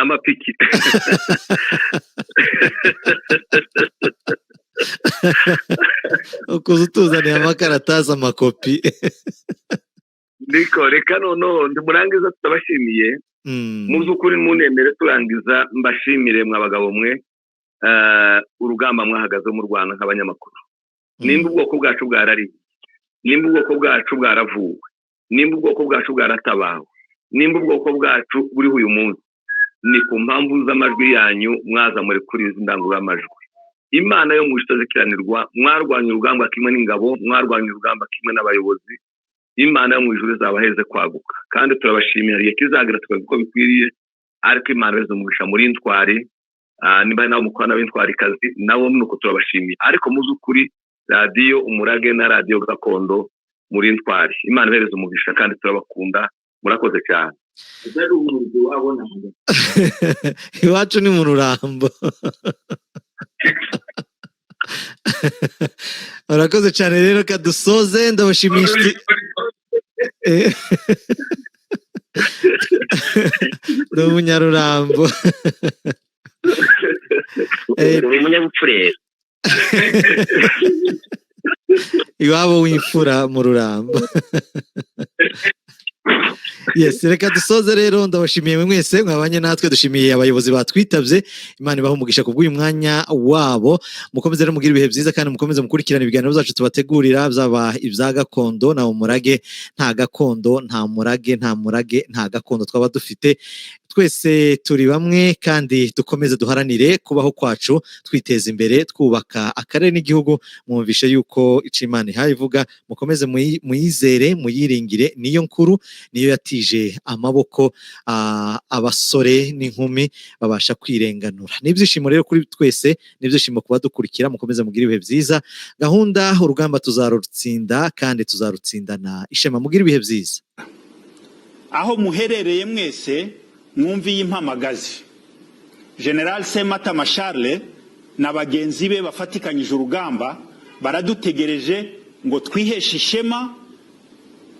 Amapiki. Ukuza utuzaniye amakaratasi, amakopi. Niko, reka noneho ndimurangiza, tutabashimiye. Mu by'ukuri munemere turangiza mbashimire mwa bagabo mwe, urugamba mwahagaze mu Rwanda nk'abanyamakuru. Nimba ubwoko bwacu bwarariye, nimba ubwoko bwacu bwaravuwe, nimba ubwoko bwacu bwaratabawe, nimba ubwoko bwacu buriho uyu munsi, ni ku mpamvu z'amajwi yanyu mwaza muri kuri izi ndangururamajwi. Imana yo mu itazikiranirwa, mwarwanya urugamba kimwe n'ingabo, mwarwanya urugamba kimwe n'abayobozi. Imana yo mu ijuru izabaheze kwaguka, kandi turabashimira. Igihe kizagira tukazi uko bikwiriye, ariko Imana ibaheze umugisha muri intwari. Niba nabo mukorana b'intwarikazi nabo nuko turabashimiye, ariko mu by'ukuri radiyo Umurage na radiyo Gakondo muri intwari, Imana ibahereze umugisha kandi turabakunda, murakoze cyane. Iwacu ni mu Rurambo. Murakoze cyane rero, kadusoze ndabashimiye. Ndi umunyarurambo. Uri umunyabupfurero. Iwabo w'imfura mu Rurambo. Yes, reka dusoze rero, ndabashimiye mwese mwabanye natwe, dushimiye abayobozi batwitabye, Imana ibahe umugisha kubw'uyu mwanya wabo. Mukomeze rero mugire ibihe byiza, kandi mukomeze mukurikirana ibiganiro byacu tubategurira, byaba ibya gakondo na umurage. Nta gakondo nta murage, nta murage nta gakondo twaba dufite. Twese turi bamwe, kandi dukomeze duharanire kubaho kwacu, twiteza imbere, twubaka akarere n'igihugu. Mwumvishe yuko icyo Imana ihaye ivuga, mukomeze muyizere, muyiringire, niyo nkuru, niyo yatije amaboko abasore n'inkumi babasha kwirenganura. Ni ibyishimo rero kuri twese, ni ibyishimo kuba dukurikira. Mukomeze mugire ibihe byiza. Gahunda urugamba tuzarutsinda, kandi tuzarutsindana ishema. Mugire ibihe byiza. Aho muherereye mwese mwumviye impamagazi. General Sematama Charles na bagenzi be bafatikanyije urugamba baradutegereje ngo twiheshe ishema,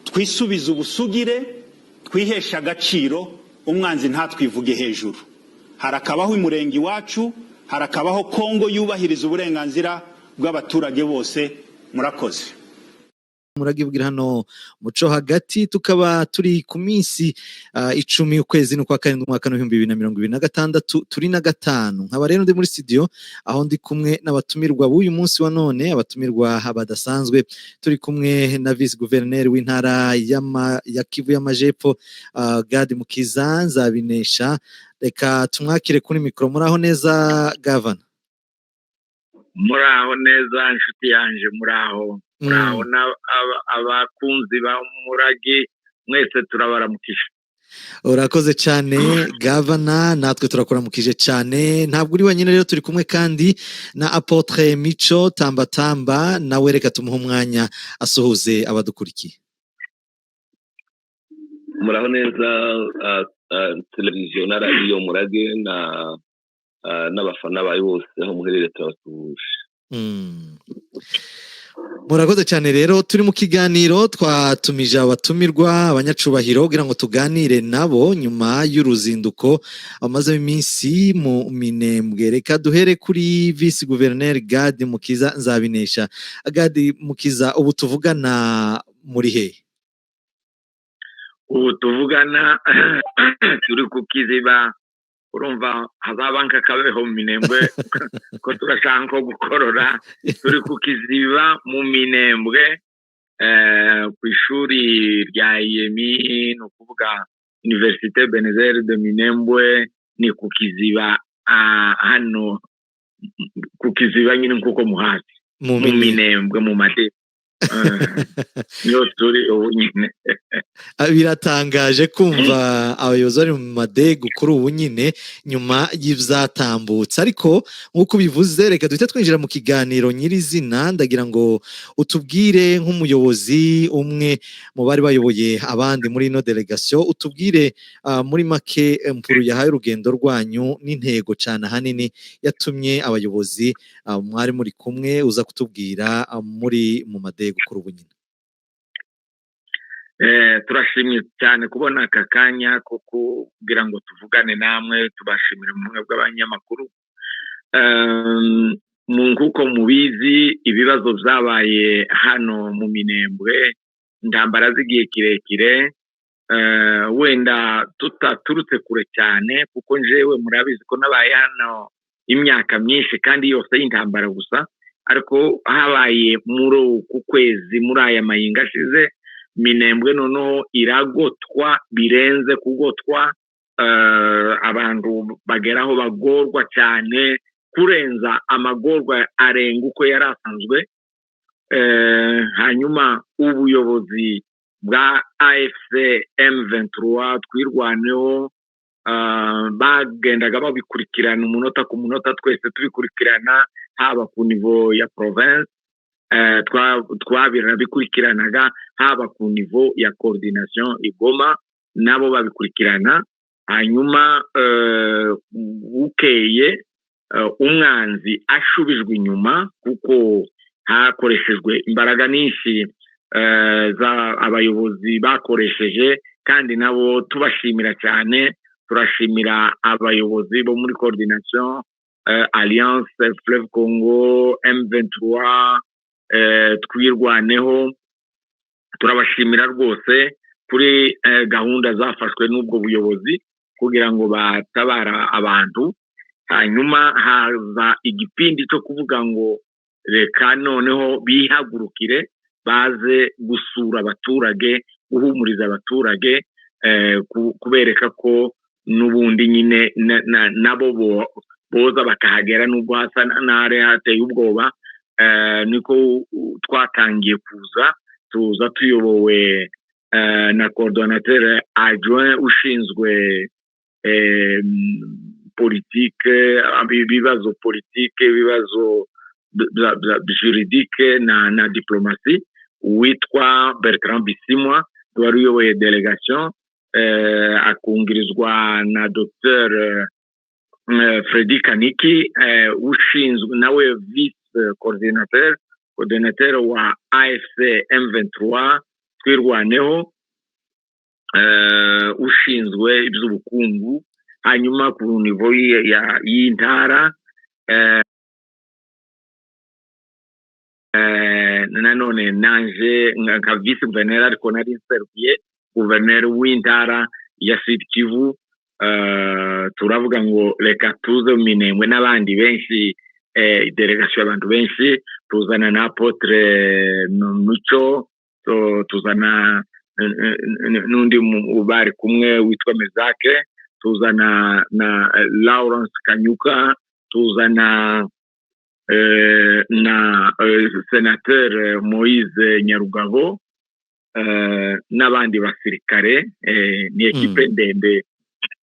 twisubize ubusugire, twiheshe agaciro, umwanzi ntatwivuge hejuru. Harakabaho umurenge iwacu, harakabaho Kongo yubahiriza uburenganzira bw'abaturage bose. Murakoze. Muragibwira hano muco hagati, tukaba turi ku minsi 10 ukwezi n'ukwa karindwi umwaka w'ibihumbi bibiri na mirongo ibiri na gatandatu, turi na gatanu. Nkaba rero ndi muri studio aho ndi kumwe n'abatumirwa b'uyu munsi wa none, abatumirwa badasanzwe. Turi kumwe na vice gouverneur w'intara ya Kivu y'Amajepfo, Gad Mukiza Nzabinesha. Reka tumwakire kuri mikoro. Muraho neza gavana? Muraho neza inshuti yanje, muraho. Muraho abakunzi ba Murage mwese turabaramukije. Urakoze cyane gavana, natwe turakuramukije cyane. Ntabwo uri wenyine rero, turi kumwe kandi na Apotre Mico Tambatamba, nawe reka tumuhe umwanya asuhuze abadukurikiye. Muraho neza televiziyo na radiyo Murage n'abafana bayo bose aho muherereye turabasuhuje. Murakoze cyane rero, turi mu kiganiro twatumije abatumirwa abanyacubahiro kugira ngo tuganire nabo nyuma y'uruzinduko bamazemo iminsi mu Minembwe. Reka duhere kuri vice gouverneur Gad Mukiza Nzabinesha. Gad Mukiza, ubu tuvugana muri he? Ubu tuvugana turi ku Kiziba. Urumva hazaba nk'akabeho mu Minembwe ko turashaka nko gukorora. Turi ku Kiziba mu Minembwe, ku ishuri rya IEMI, ni ukuvuga Université Benezeri de Minembwe, ni ku Kiziba, hano ku Kiziba nyine nkuko muhazi mu Minembwe mu Madebe. Niyo turi ubu nyine. Biratangaje kumva abayobozi bari mu madegu kuri ubu nyine nyuma y'ibyatambutse, ariko nk'uko ubivuze reka duhite twinjira mu kiganiro nyirizina. Ndagira ngo utubwire nk'umuyobozi umwe mu bari bayoboye abandi muri ino delegation, utubwire muri make mpuru yahaye urugendo rwanyu n'intego cyane ahanini yatumye abayobozi mwari muri kumwe uza kutubwira muri mu madegu kuri ubu nyine. Turashimye cyane kubona aka kanya ko kugira ngo tuvugane namwe, tubashimire mu bumwe bw'abanyamakuru. Nk'uko mubizi, ibibazo byabaye hano mu Minembwe, intambara z'igihe kirekire, wenda tutaturutse kure cyane, kuko njewe murabizi ko nabaye hano imyaka myinshi kandi yose y'intambara gusa. Ariko habaye muri uku kwezi, muri aya mayinga ashize, Minembwe noneho iragotwa birenze kugotwa. Abantu bageraho bagorwa cyane kurenza amagorwa arenga uko yari asanzwe. Hanyuma ubuyobozi bwa AFC M23 Twirwaneho bagendaga babikurikirana umunota ku munota, twese tubikurikirana, haba ku niveau ya province twabirabikurikiranaga, haba ku niveau ya coordination i Goma nabo babikurikirana. Hanyuma bukeye umwanzi ashubijwe inyuma, kuko hakoreshejwe imbaraga nyinshi za abayobozi bakoresheje, kandi nabo tubashimira cyane. Turashimira abayobozi bo muri coordination, Alliance Fleuve Congo, M23 Twirwaneho. Turabashimira rwose kuri gahunda zafashwe n'ubwo buyobozi kugira ngo batabara abantu. Hanyuma haza igipindi cyo kuvuga ngo reka noneho bihagurukire baze gusura abaturage, guhumuriza abaturage, kubereka ko n'ubundi nyine nabo boza bakahagera nubwo hasa n'ahari hateye ubwoba. Niko twatangiye kuza, tuza tuyobowe na coordonnateur adjoint ushinzwe politike, ibibazo politike, ibibazo juridique na diplomatie, witwa Bertrand Bisimwa wari uyoboye délégation, akungirizwa na Dr Freddy Kaniki, ushinzwe nawe vice coordinateur wa AFC M23 Twirwaneho, ushinzwe iby'ubukungu. Hanyuma ku niveau y'intara nanone nanje nka vice gouverneur, ariko nari nserukiye gouverneur w'intara ya Sud Kivu, turavuga ngo reka tuze mu Minembwe n'abandi benshi, délégation y'abantu benshi. Tuzana na apôtre Muco, tuzana n'undi bari kumwe witwa Mezake, tuzana na Lawrence Kanyuka, tuzana na sénateur Moise Nyarugabo n'abandi basirikare. Ni équipe ndende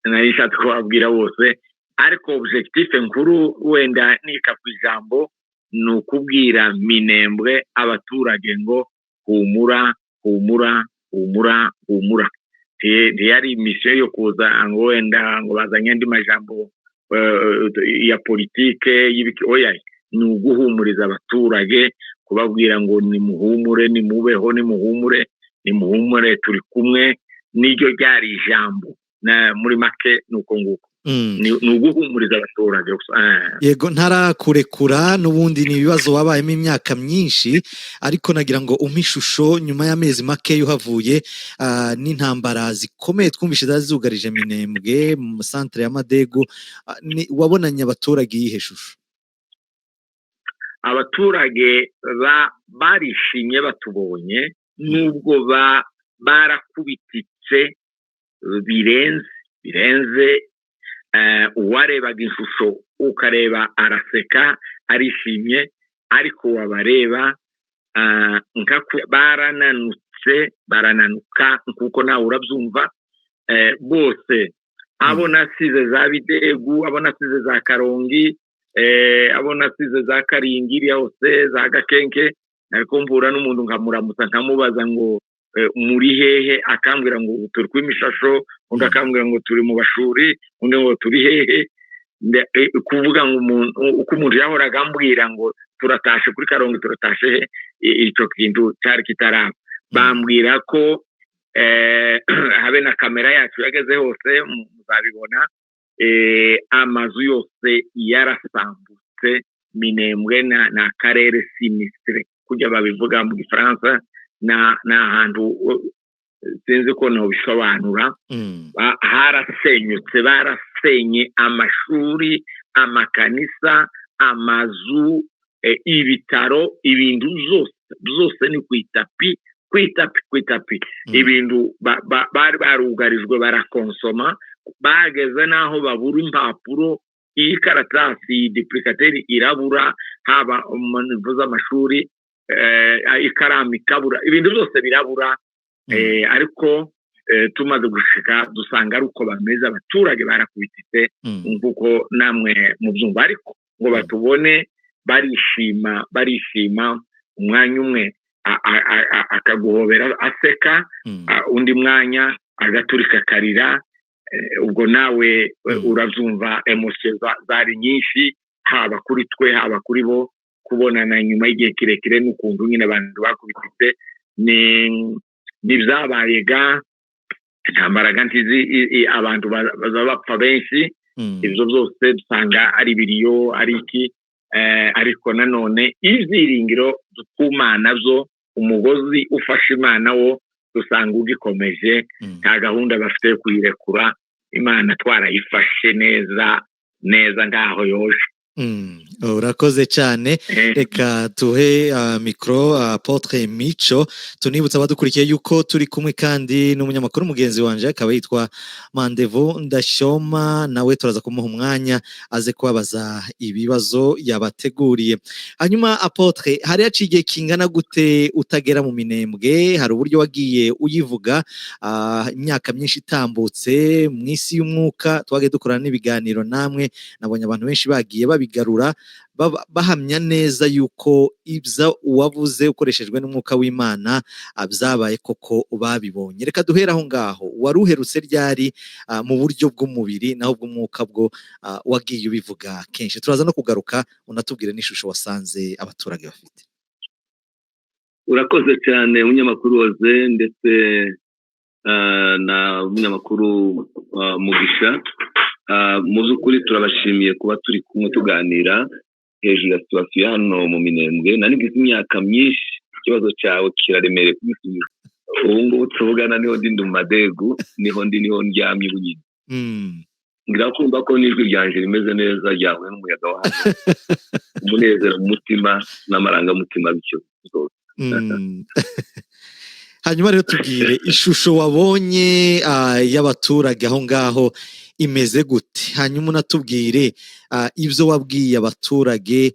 nari nshatse kubabwira bose, ariko objectif nkuru, wenda nika ku ijambo, ni ukubwira Minembwe abaturage ngo humura, humura, humura, humura. Ntiyari mission yo kuza ngo wenda ngo bazanye andi majambo ya politike y'ibiki, oya, ni uguhumuriza abaturage, kubabwira ngo nimuhumure, nimubeho, nimuhumure, nimuhumure, turi kumwe. Niryo ryari ijambo muri make, ni uko nguko, ni uguhumuriza abaturage gusa. Yego, ntarakurekura, n'ubundi ni ibibazo wabayemo imyaka myinshi, ariko nagira ngo umpe ishusho nyuma y'amezi make uhavuye, n'intambara zikomeye twumvishe zari zugarije Minembwe mu santere ya Madegu. Wabonanye abaturage iyihe shusho? Abaturage barishimye batubonye, nubwo barakubititse birenze birenze. Uwarebaga ishusho ukareba araseka, arishimye, ariko wabareba barananutse, barananuka nkuko nawe urabyumva. Bose abo nasize za Bidegu, abo nasize za Karongi, abo nasize za Karingiri hose, za Gakenke, ariko mvura n'umuntu nkamuramutsa, nkamubaza ngo muri hehe? Akambwira ngo turi kuri Mishasho, undi akambwira ngo turi mu Bashuri, undi ngo turi hehe. Kuvuga ngo umuntu, uko umuntu yahoraga ambwira ngo turatashe kuri Karongi, turatashe he, icyo kintu cyari kitaraba. Bambwira ko Habe na kamera yacu yageze hose, muzabibona. Amazu yose yarasambutse. Minembwe na akarere sinistré, kujya babivuga mu Gifaransa, na ahantu sinzi ko nobisobanura. Harasenyutse, barasenye amashuri, amakanisa, amazu, ibitaro, ibintu zose zose ni ku itapi, ku itapi, ku itapi. Ibintu bari barugarijwe, barakonsoma, bageze n'aho babura impapuro. Iyi karatasi, iyi duplicateur irabura, haba mu nivo z'amashuri, ikaramu ikabura, ibintu byose birabura. Ariko tumaze gushika dusanga ari uko bameze, abaturage barakubititse nk'uko namwe mubyumva. Ariko ngo batubone barishima, barishima. Umwanya umwe akaguhobera aseka, undi mwanya agaturika akarira. Ubwo nawe urabyumva, émotions zari nyinshi, haba kuri twe, haba kuri bo, kubonana nyuma y'igihe kirekire n'ukuntu nyine abantu bakubititse. Ni n'ibyabaye ga intambara ga ntizi abantu baza bapfa benshi. Ibyo byose dusanga ari ibiriyo, ari iki, ariko nanone ibyiringiro ku Mana byo, umugozi ufashe Imana wo dusanga ugikomeje. Nta gahunda bafite yo kuyirekura. Imana twarayifashe neza neza, ngaho yoje. Urakoze cyane. Reka tuhe micro Apôtre Mico. Tunibutsa abadukurikiye yuko turi kumwe kandi n'umunyamakuru mugenzi wanje, akaba yitwa Mandevu Ndashoma. Nawe turaza kumuha umwanya aze kubabaza ibibazo yabateguriye. Hanyuma Apôtre, hari haciye igihe kingana gute utagera mu Minembwe? Hari uburyo wagiye uyivuga, imyaka myinshi itambutse mu isi y'umwuka, twagiye dukorana n'ibiganiro namwe. Nabonye abantu benshi bagiye babigarura, bahamya neza yuko ibyo wavuze ukoreshejwe n'umwuka w'Imana byabaye koko, babibonye. Reka duhere aho ngaho. Wari uherutse ryari mu buryo bw'umubiri? Naho bw'umwuka bwo wagiye ubivuga kenshi. Turaza no kugaruka unatubwire n'ishusho wasanze abaturage bafite. Urakoze cyane, umunyamakuru Oze, ndetse na umunyamakuru Mugisha. Mu by'ukuri turabashimiye kuba turi kumwe tuganira hejuru ya situation hano mu Minembwe. Nari ngize imyaka myinshi. Ikibazo cyawe kiraremereye kubisubiza. Ubu ngubu tuvugana niho ndi mu madegu, niho ndi, niho ndyamye ubu nyine. Ngira kumva ko n'ijwi ryanje rimeze neza, ryahuye n'umuyaga wa hano, umunezero mu mutima n'amarangamutima, bityo rwose. Hanyuma rero tubwire ishusho wabonye y'abaturage aho ngaho imeze gute. Hanyuma unatubwire ibyo wabwiye abaturage,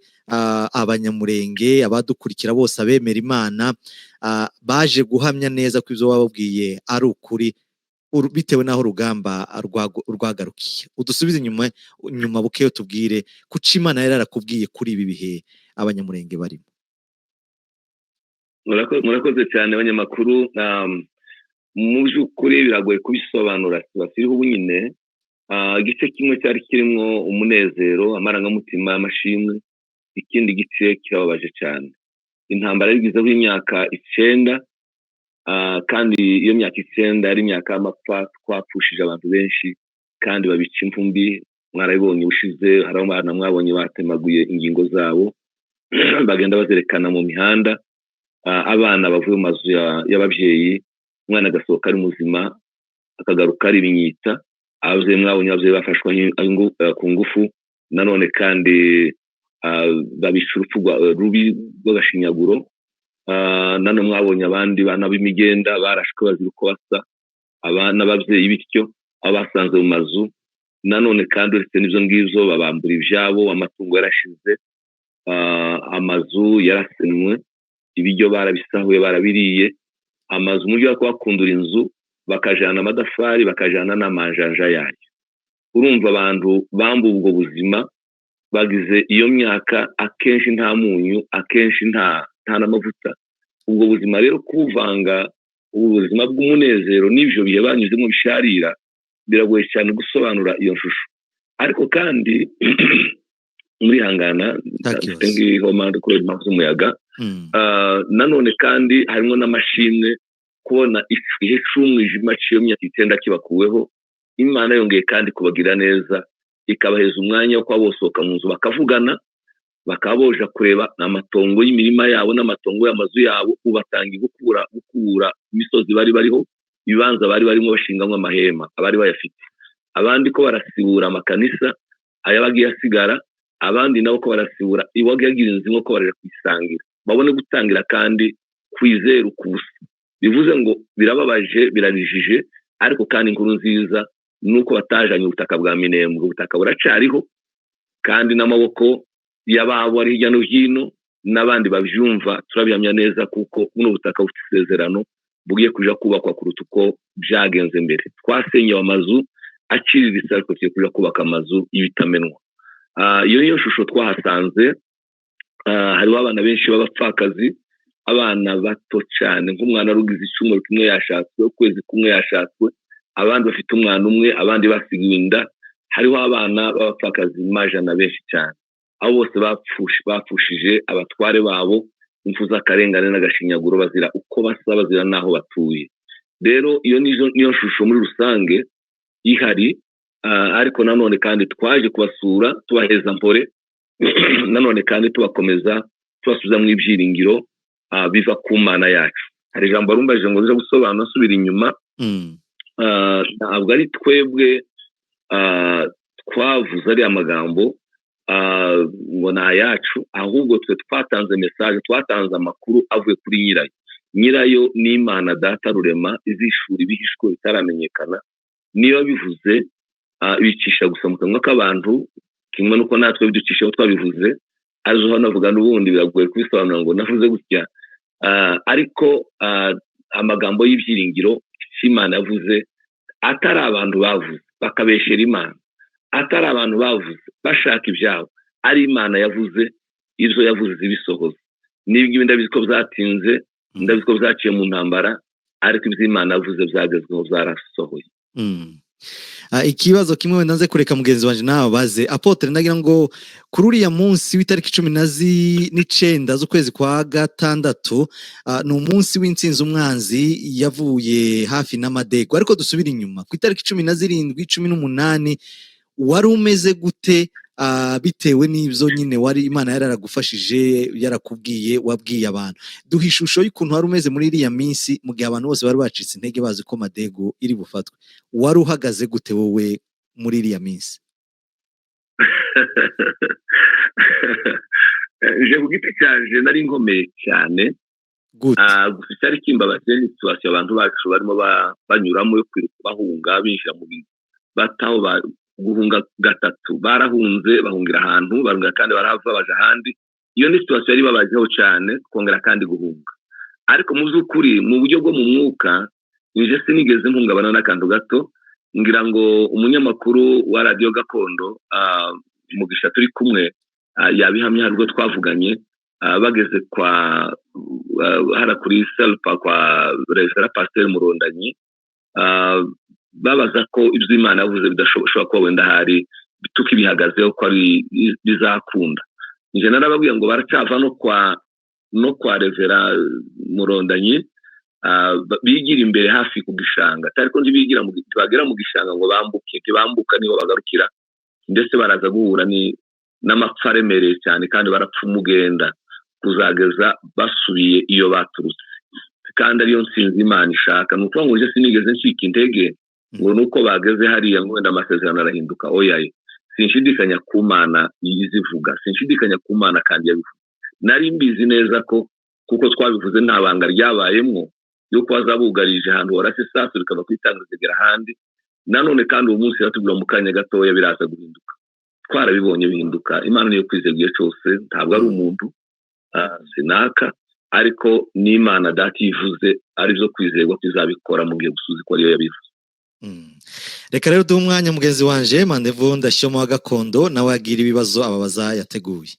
Abanyamurenge, abadukurikira bose, abemera Imana, baje guhamya neza ko ibyo wababwiye ari ukuri bitewe n'aho urugamba rwagarukiye. Udusubize inyuma nyuma bukeyo, tubwire kuki Imana yari yarakubwiye kuri ibi bihe Abanyamurenge barimo. Murakoze cyane, abanyamakuru. Mu by'ukuri biragoye kubisobanura situation iriho ubu nyine. Igice kimwe cyari kirimo umunezero, amarangamutima, amashimwe, ikindi gice kirababaje cyane. Intambara yabigizeho imyaka 9, kandi iyo myaka 9 yari imyaka y'amapfa. Twapfushije abantu benshi kandi babica imfumbi. Mwarabibonye ubushize, hari abana mwabonye batemaguye ingingo zabo, bagenda bazerekana mu mihanda. Abana bavuye mu mazu y'ababyeyi, umwana agasohoka ari muzima, akagaruka ari ibinyita. Ababyeyi mwabonye, ababyeyi bafashwe ku ngufu. Nanone kandi babica urupfu rubi rw'agashinyaguro. Nanone mwabonye abandi bana b'imigenda barashwe bazira uko basa n'ababyeyi, bityo abo basanze mu mazu. Nanone kandi uretse n'ibyo ngibyo, babambura ibyabo, amatungo yarashize, amazu yarasenwe, ibiryo barabisahuye, barabiriye. Amazu, mu buryo bwo kubakundura inzu, bakajana amatafari, bakajana n'amanjanja yayo. Urumva abantu bambuwe ubwo buzima, bagize iyo myaka akenshi nta munyu, akenshi nta n'amavuta. Ubwo buzima rero, kubuvanga ubu buzima bw'umunezero n'ibyo bihe banyuzemo bisharira, biragoye cyane gusobanura iyo shusho. Ariko kandi murihangana, Nta mfite kibazo. ngihoma kubera impamvu z'umuyaga. Nanone kandi harimo n'amashimwe. Kubona igihe c'umwijima c'iyo myaka 9 kibakuweho, Imana yongeye kandi kubagira neza, ikabaheza umwanya wo kuba bosohoka mu nzu bakavugana, bakaba boja kureba amatongo y'imirima yabo n'amatongo y'amazu yabo, ubatangiye gukura imisozi bari bariho, ibibanza bari barimo bashingamwo amahema abari bayafite, abandi ko barasibura amakanisa ayabagiye asigara, abandi nabo ko barasibura iwagagira inzu ko barera kwisangira, babone gutangira kandi kwizera ukubusa. Bivuze ngo birababaje, birarijije, ariko kandi inkuru nziza nuko batajanye ubutaka bwa Minembwe, ubutaka buracariho kandi n'amaboko y'ababo ari hirya no hino n'abandi babyumva turabihamya neza, kuko buno butaka bufite isezerano bugiye kuja kubakwa kuruta uko byagenze mbere. Twasenyewe amazu aciriritse, ariko tugiye kuja kubaka amazu y'ibitamenwa. Iyo niyo shusho twahasanze. Hariho abana benshi b'abapfakazi, abana bato cyane, nk'umwana rugize icyumweru kimwe yashatswe, ukwezi kumwe yashatswe, abandi bafite umwana umwe, abandi basigiwe inda. Hariho abana b'abapfakazi majana benshi cyane, abo bose bapfushije abatware babo, impfu z'akarengane n'agashinyaguro, bazira uko basa, bazira n'aho batuye. Rero iyo niyo shusho muri rusange ihari. Ariko nanone kandi twaje kubasura tubaheza mpore, nanone kandi tubakomeza, tubasubiza mu ibyiringiro biva ku Mana yacu. Hari ijambo rumbaje ngo nze gusobanura nsubira inyuma. Ntabwo ari twebwe twavuze ariya magambo ngo ni ayacu, ahubwo twe twatanze message, twatanze amakuru avuye kuri nyirayo. Nyirayo ni Imana Data Rurema, izishura ibihishwe bitaramenyekana. Niba bivuze bicisha gusa mu kanwa k'abantu, kimwe nuko natwe biducishaho twabivuze, aje hano avuga n'ubundi biragoye kubisobanura ngo navuze gutya. Ariko amagambo y'ibyiringiro Imana yavuze atari abantu bavuze bakabeshera Imana, atari abantu bavuze bashaka ibyabo, ari Imana yavuze, ibyo yavuze zibisohoza. N'ibyo ndabizi ko byatinze, ndabizi ko byaciye mu ntambara, ariko ibyo Imana yavuze byagezweho, byarasohoye. Ikibazo kimwe wenda nze kureka mugenzi wanje nawe baze. Apotre, ndagira ngo kuri uriya munsi w'itariki 19 z'ukwezi kwa 6, ni umunsi w'intsinzi umwanzi yavuye hafi n'amadego. Ariko dusubira inyuma ku itariki 17, 18, wari umeze gute bitewe n'ibyo nyine wari Imana yararagufashije, yarakubwiye, wabwiye abantu? Duha ishusho y'ukuntu wari umeze muri iriya minsi, mu gihe abantu bose bari bacitse intege bazi ko Madego iri bufatwe. Wari uhagaze gute wowe muri iriya minsi? Je ku giti cyanje nari nkomeye cyane. Gusa icyari kimbabaje ni situation abantu bacu barimo banyuramo yo kwiruka bahunga, binjira mu bintu bataho guhunga gatatu, barahunze bahungira ahantu, barunga kandi barahava baje ahandi. Iyo ni situation yari babajeho cyane, kongera kandi guhunga. Ariko mu by'ukuri mu buryo bwo mu mwuka nije sinigeze mpungabana n'akantu gato. Ngira ngo umunyamakuru wa Radio Gakondo Mugisha turi kumwe yabihamya, hari ubwo twavuganye bageze kwa hara kuri Selpa kwa Reverend Pasteur Murondanyi, babaza ko ibyo Imana yavuze bidashobora kuba wenda hari tukibihagazeho ko ari bizakunda. Nje narababwiye ngo baracava no kwa Revera Murondanyi, bigira imbere hafi ku gishanga, ariko ntibigira bagera mu gishanga ngo bambuke, ntibambuka niho bagarukira, ndetse baraza guhura n'amapfa aremereye cyane, kandi barapfa umugenda kuzageza basubiye iyo baturutse. Kandi ariyo nsinzi Imana ishaka. Ni ukuvuga ngo nje sinigeze ncika intege ngo nuko bageze hariya ngo wenda amasezerano arahinduka. Oyaye, sinshidikanya ku Mana izivuga, sinshidikanya ku Mana kandi yabivuze. Nari mbizi neza ko kuko twabivuze nta banga ryabayemwo yuko bazabugarije ahantu warase isasu rikava kwitanga zigera ahandi. Nanone kandi uwo munsi yatubwira mu kanya gatoya biraza guhinduka, twarabibonye bihinduka. Imana niyo kwizera cyose, ntabwo ari umuntu sinaka, ariko n'Imana Data ivuze ari byo kwizerwa kwizabikora mu gihe gusuza ko ariyo yabivuze. Reka rero duhe umwanya mugenzi wanje Mandevu Ndashyoma wa Gakondo, nawe agira ibibazo ababaza yateguye.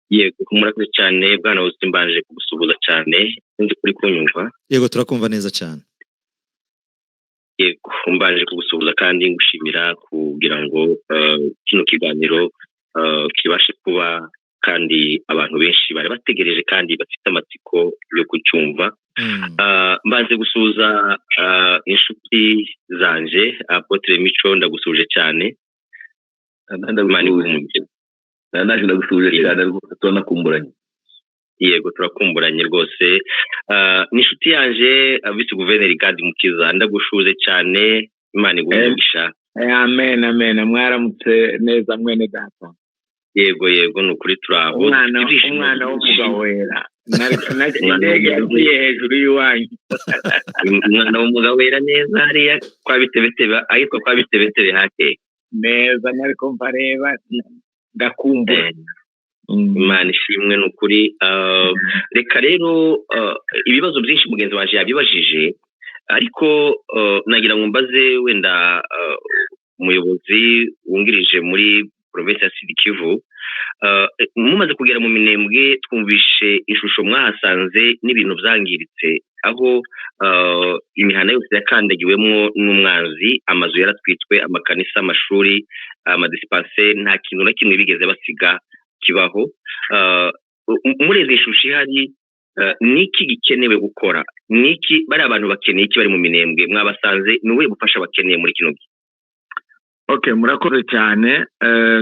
Yego, murakoze cyane bwana Austin, mbanje kugusuhuza cyane, sinzi kuri kunyumva. Yego, turakumva neza cyane. Yego, mbanje kugusuhuza kandi ngushimira kugira ngo kino kiganiro kibashe kuba Kandi abantu benshi bari bategereje kandi bafite amatsiko yo kucyumva. Mbanze gusuhuza inshuti zanje. Apôtre Mico, ndagusuhuje cyane. Imana iguhe umugisha. Naje ndagusuhuje cyane rwose, turanakumburanye. Yego, turakumburanye rwose. N'inshuti yanje Vice Guverineri Gadi Mukiza, ndagusuhuje cyane, Imana iguhe umugisha. Amen, amen. Mwaramutse neza, mwene data? Yego, ni ukuri turaho. Umwana Ibyishimo umwana byinshi. w'umugabo wera. Indege yagiye hejuru y'iwanyu. Umwana w'umugabo wera neza, hariya kwa Bitebetebe, ahitwa kwa Bitebetebe hakeye. Neza, nariko mpareba, ndakumbura. Imana ishimwe, ni ukuri. Reka rero ibibazo byinshi mugenzi wanjye yabibajije, ariko nagira ngo mbaze wenda umuyobozi wungirije muri provinsi ya Sud Kivu. Mumaze kugera mu Minembwe, twumvishe ishusho mwahasanze n'ibintu byangiritse, aho imihanda yose yakandagiwemo n'umwanzi, amazu yaratwitswe, amakanisa, amashuri, amadispensaires, nta kintu na kimwe bigeze basiga kibaho. Murebye ishusho ihari, niki gikenewe gukora? Niki bari abantu bakeneye? Iki bari mu Minembwe mwabasanze? Ni ubuhe bufasha bakeneye muri kino gihe? Okay, murakoze cyane.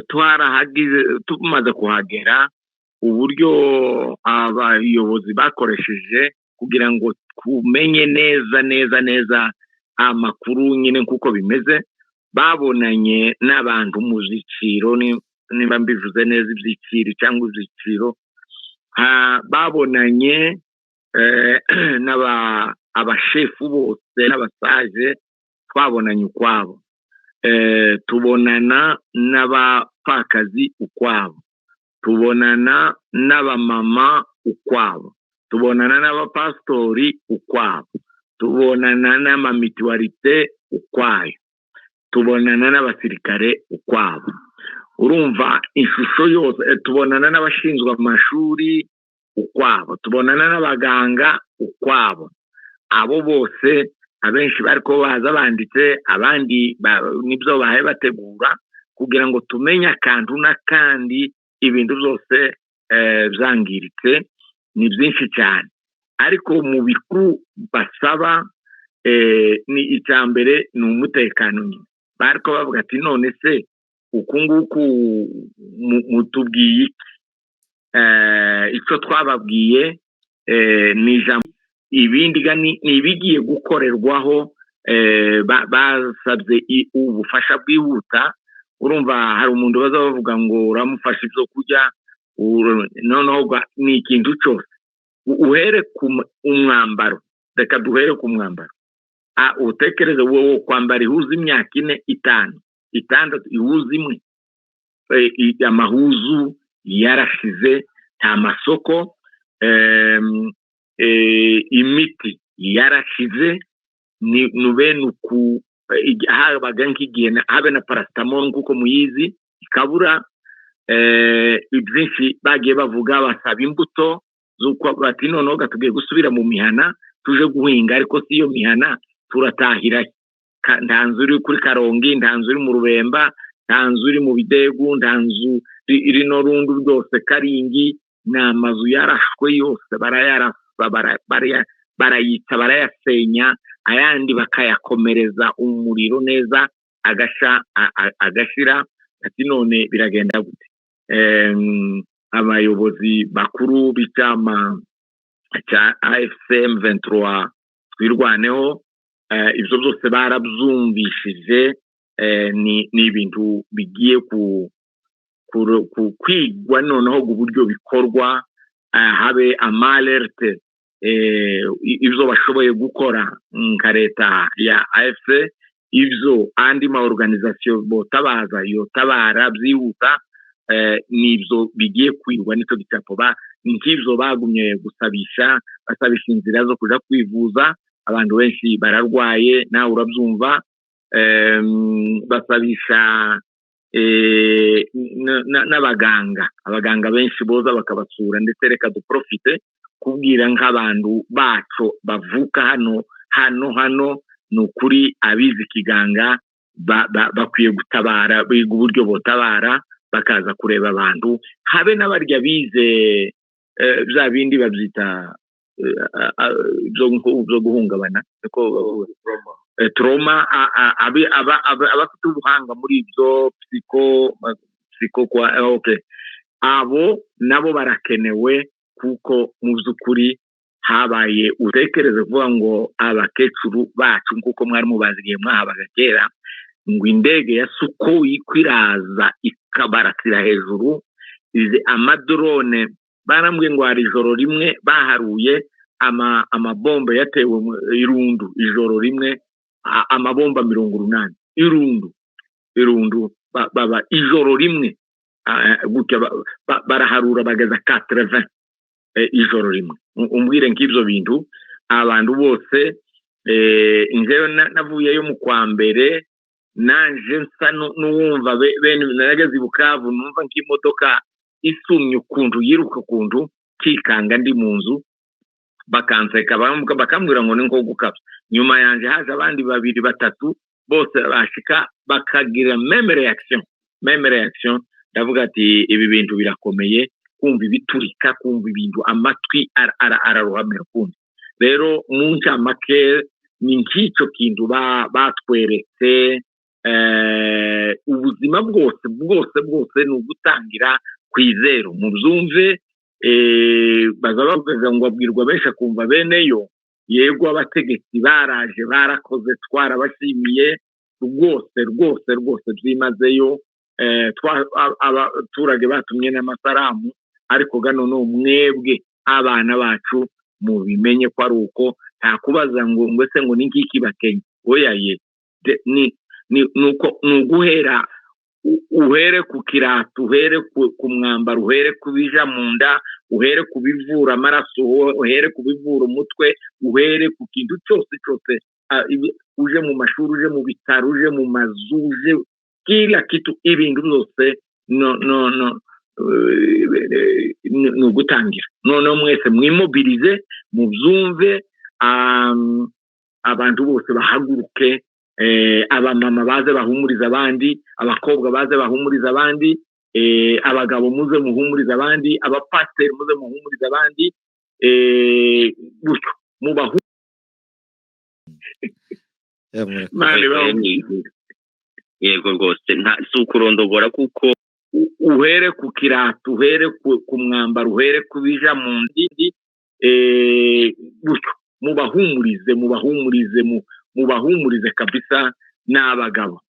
Twarahagize, tumaze kuhagera, uburyo abayobozi bakoresheje kugira ngo tumenye neza neza neza amakuru nyine nk'uko bimeze, babonanye n'abantu mu byiciro, niba mbivuze neza, ibyiciro cyangwa ibyiciro. Babonanye n'aba abashefu bose n'abasaje, twabonanye ukwabo. Tubonana n'abapfakazi ukwabo, tubonana n'abamama ukwabo, tubonana n'abapasitori ukwabo, tubonana n'amamutualité ukwayo, tubonana n'abasirikare ukwabo. Urumva ishusho yose. Tubonana n'abashinzwe amashuri ukwabo, tubonana n'abaganga ukwabo. Abo bose, abenshi bariko baza banditse, abandi nibyo bahaye bategura kugira ngo tumenye akantu n'akandi. Ibintu byose byangiritse ni byinshi cyane, ariko mu bikuru basaba ni icya mbere ni umutekano nyine. Bariko bavuga ati: "None se uku nguku mutubwiye iki?" Icyo twababwiye ni ijambo, ibindi ga ni ibigiye gukorerwaho. Basabye ubufasha bwihuta. Urumva hari umuntu baza bavuga ngo uramufasha ibyo kurya, noneho ni ikintu cyose. Uhere ku umwambaro, reka duhere ku mwambaro. Utekereze wowe kwambara ihuzu imyaka 4, 5, 6, ihuzu imwe. Amahuzu yarashize, nta masoko. Imiti yarashize, ni bene uku. Habaga nk'igihe habe na paracetamol nk'uko muyizi ikabura. Byinshi bagiye bavuga, basaba imbuto z'uko bati: "Noneho tugiye gusubira mu mihana, tuje guhinga, ariko si iyo mihana turatahira? Nta nzu iri kuri Karongi, nta nzu iri mu Rubemba, nta nzu iri mu Bidegu, nta nzu iri no Rundu rwose, Karingi." Ni amazu yarashwe yose, barayarasa, barayitsa, barayasenya, ayandi bakayakomereza umuriro neza agasha, agashira. Ati: "None biragenda gute?" Abayobozi bakuru b'icyama cya AFC M23 Twirwaneho, ibyo byose barabyumvishije. Ni ibintu bigiye kwigwa noneho uburyo bikorwa, habe ama alerte, ibyo bashoboye gukora nka leta ya AFC, ibyo andi ma organisation botabaza yotabara byihuta. Nibyo bigiye kwigwa, nicyo gicapo. Nk'ibyo bagumye gusabisha, basabisha inzira zo kuja kwivuza. Abantu benshi bararwaye, nawe urabyumva. Basabisha n'abaganga, abaganga benshi boza bakabasura. Ndetse reka duprofite kubwira nk'abantu bacu bavuka hano hano hano, ni ukuri abize ikiganga bakwiye gutabara, biga uburyo botabara. Bakaza kureba abantu, habe n'abarya bize bya bindi babyita byo guhungabana, niko bavuga, trauma, abafite ubuhanga muri ibyo psycho kwa, okay, abo nabo barakenewe, kuko mu by'ukuri habaye, utekereze kuvuga ngo abakecuru bacu, nk'uko mwari mubazi igihe mwahabaga kera, ngo indege ya Sukhoi kwiraza ikabarasira hejuru, izi amadrone. Barambwiye ngo hari ijoro rimwe baharuye amabombe yatewe irundu, ijoro rimwe amabomba 80 irundu irundu, baba ijoro rimwe gutya baraharura bageza 80 ijoro rimwe. Umbwire nk'ibyo bintu abantu bose. Njyewe navuyeyo mu kwa mbere, nanje nsa n'uwumva bene narageze i Bukavu, numva nk'imodoka isumye ukuntu yiruka, ukuntu kikanga ndi mu nzu, bakanseka, bakambwira ngo ni nko gukabya. Nyuma yanjye haje abandi babiri, batatu, bose bashika bakagira même réaction, même réaction. Ndavuga ati ibi bintu birakomeye, kumva ibiturika, kumva ibintu, amatwi araruhamira ukundi. Rero mu ncamake ni nk'icyo kintu batweretse. Ubuzima bwose bwose bwose ni ugutangira ku izeru, mubyumve. Baza bavuga ngo abwirwa benshi akumva beneyo. Yego, abategetsi baraje, barakoze, twarabashimiye rwose rwose rwose byimazeyo. Abaturage batumye n'amasaramu, ariko gano no mwebwe abana bacu mubimenye ko ari uko, nta kubaza ngo ese ngo ni ngiki bakenye, oya ye. Ni uko ni uguhera uhere ku kirato, uhere ku mwambaro, uhere ku bija mu nda, uhere ku bivura amaraso, uhere ku bivura umutwe, uhere ku kintu cyose cyose, uje mu mashuri, uje mu bitaro, uje mu mazu, uje kila kitu, ibintu byose no no no ni ugutangira. Noneho mwese mwimobilize, mubyumve, abantu bose bahaguruke, abamama baze bahumuriza abandi, abakobwa baze bahumuriza abandi, abagabo muze muhumuriza abandi, abapasiteri muze muhumuriza abandi, gutyo mubahu Yeah, murakoze. Imana ibahe umugisha. Yego rwose, nta si ukurondogora kuko Uhere ku kirato, uhere ku mwambaro, uhere ku bija mu ndindi, gutyo mubahumurize, mubahumurize, mubahumurize kabisa n'abagabo.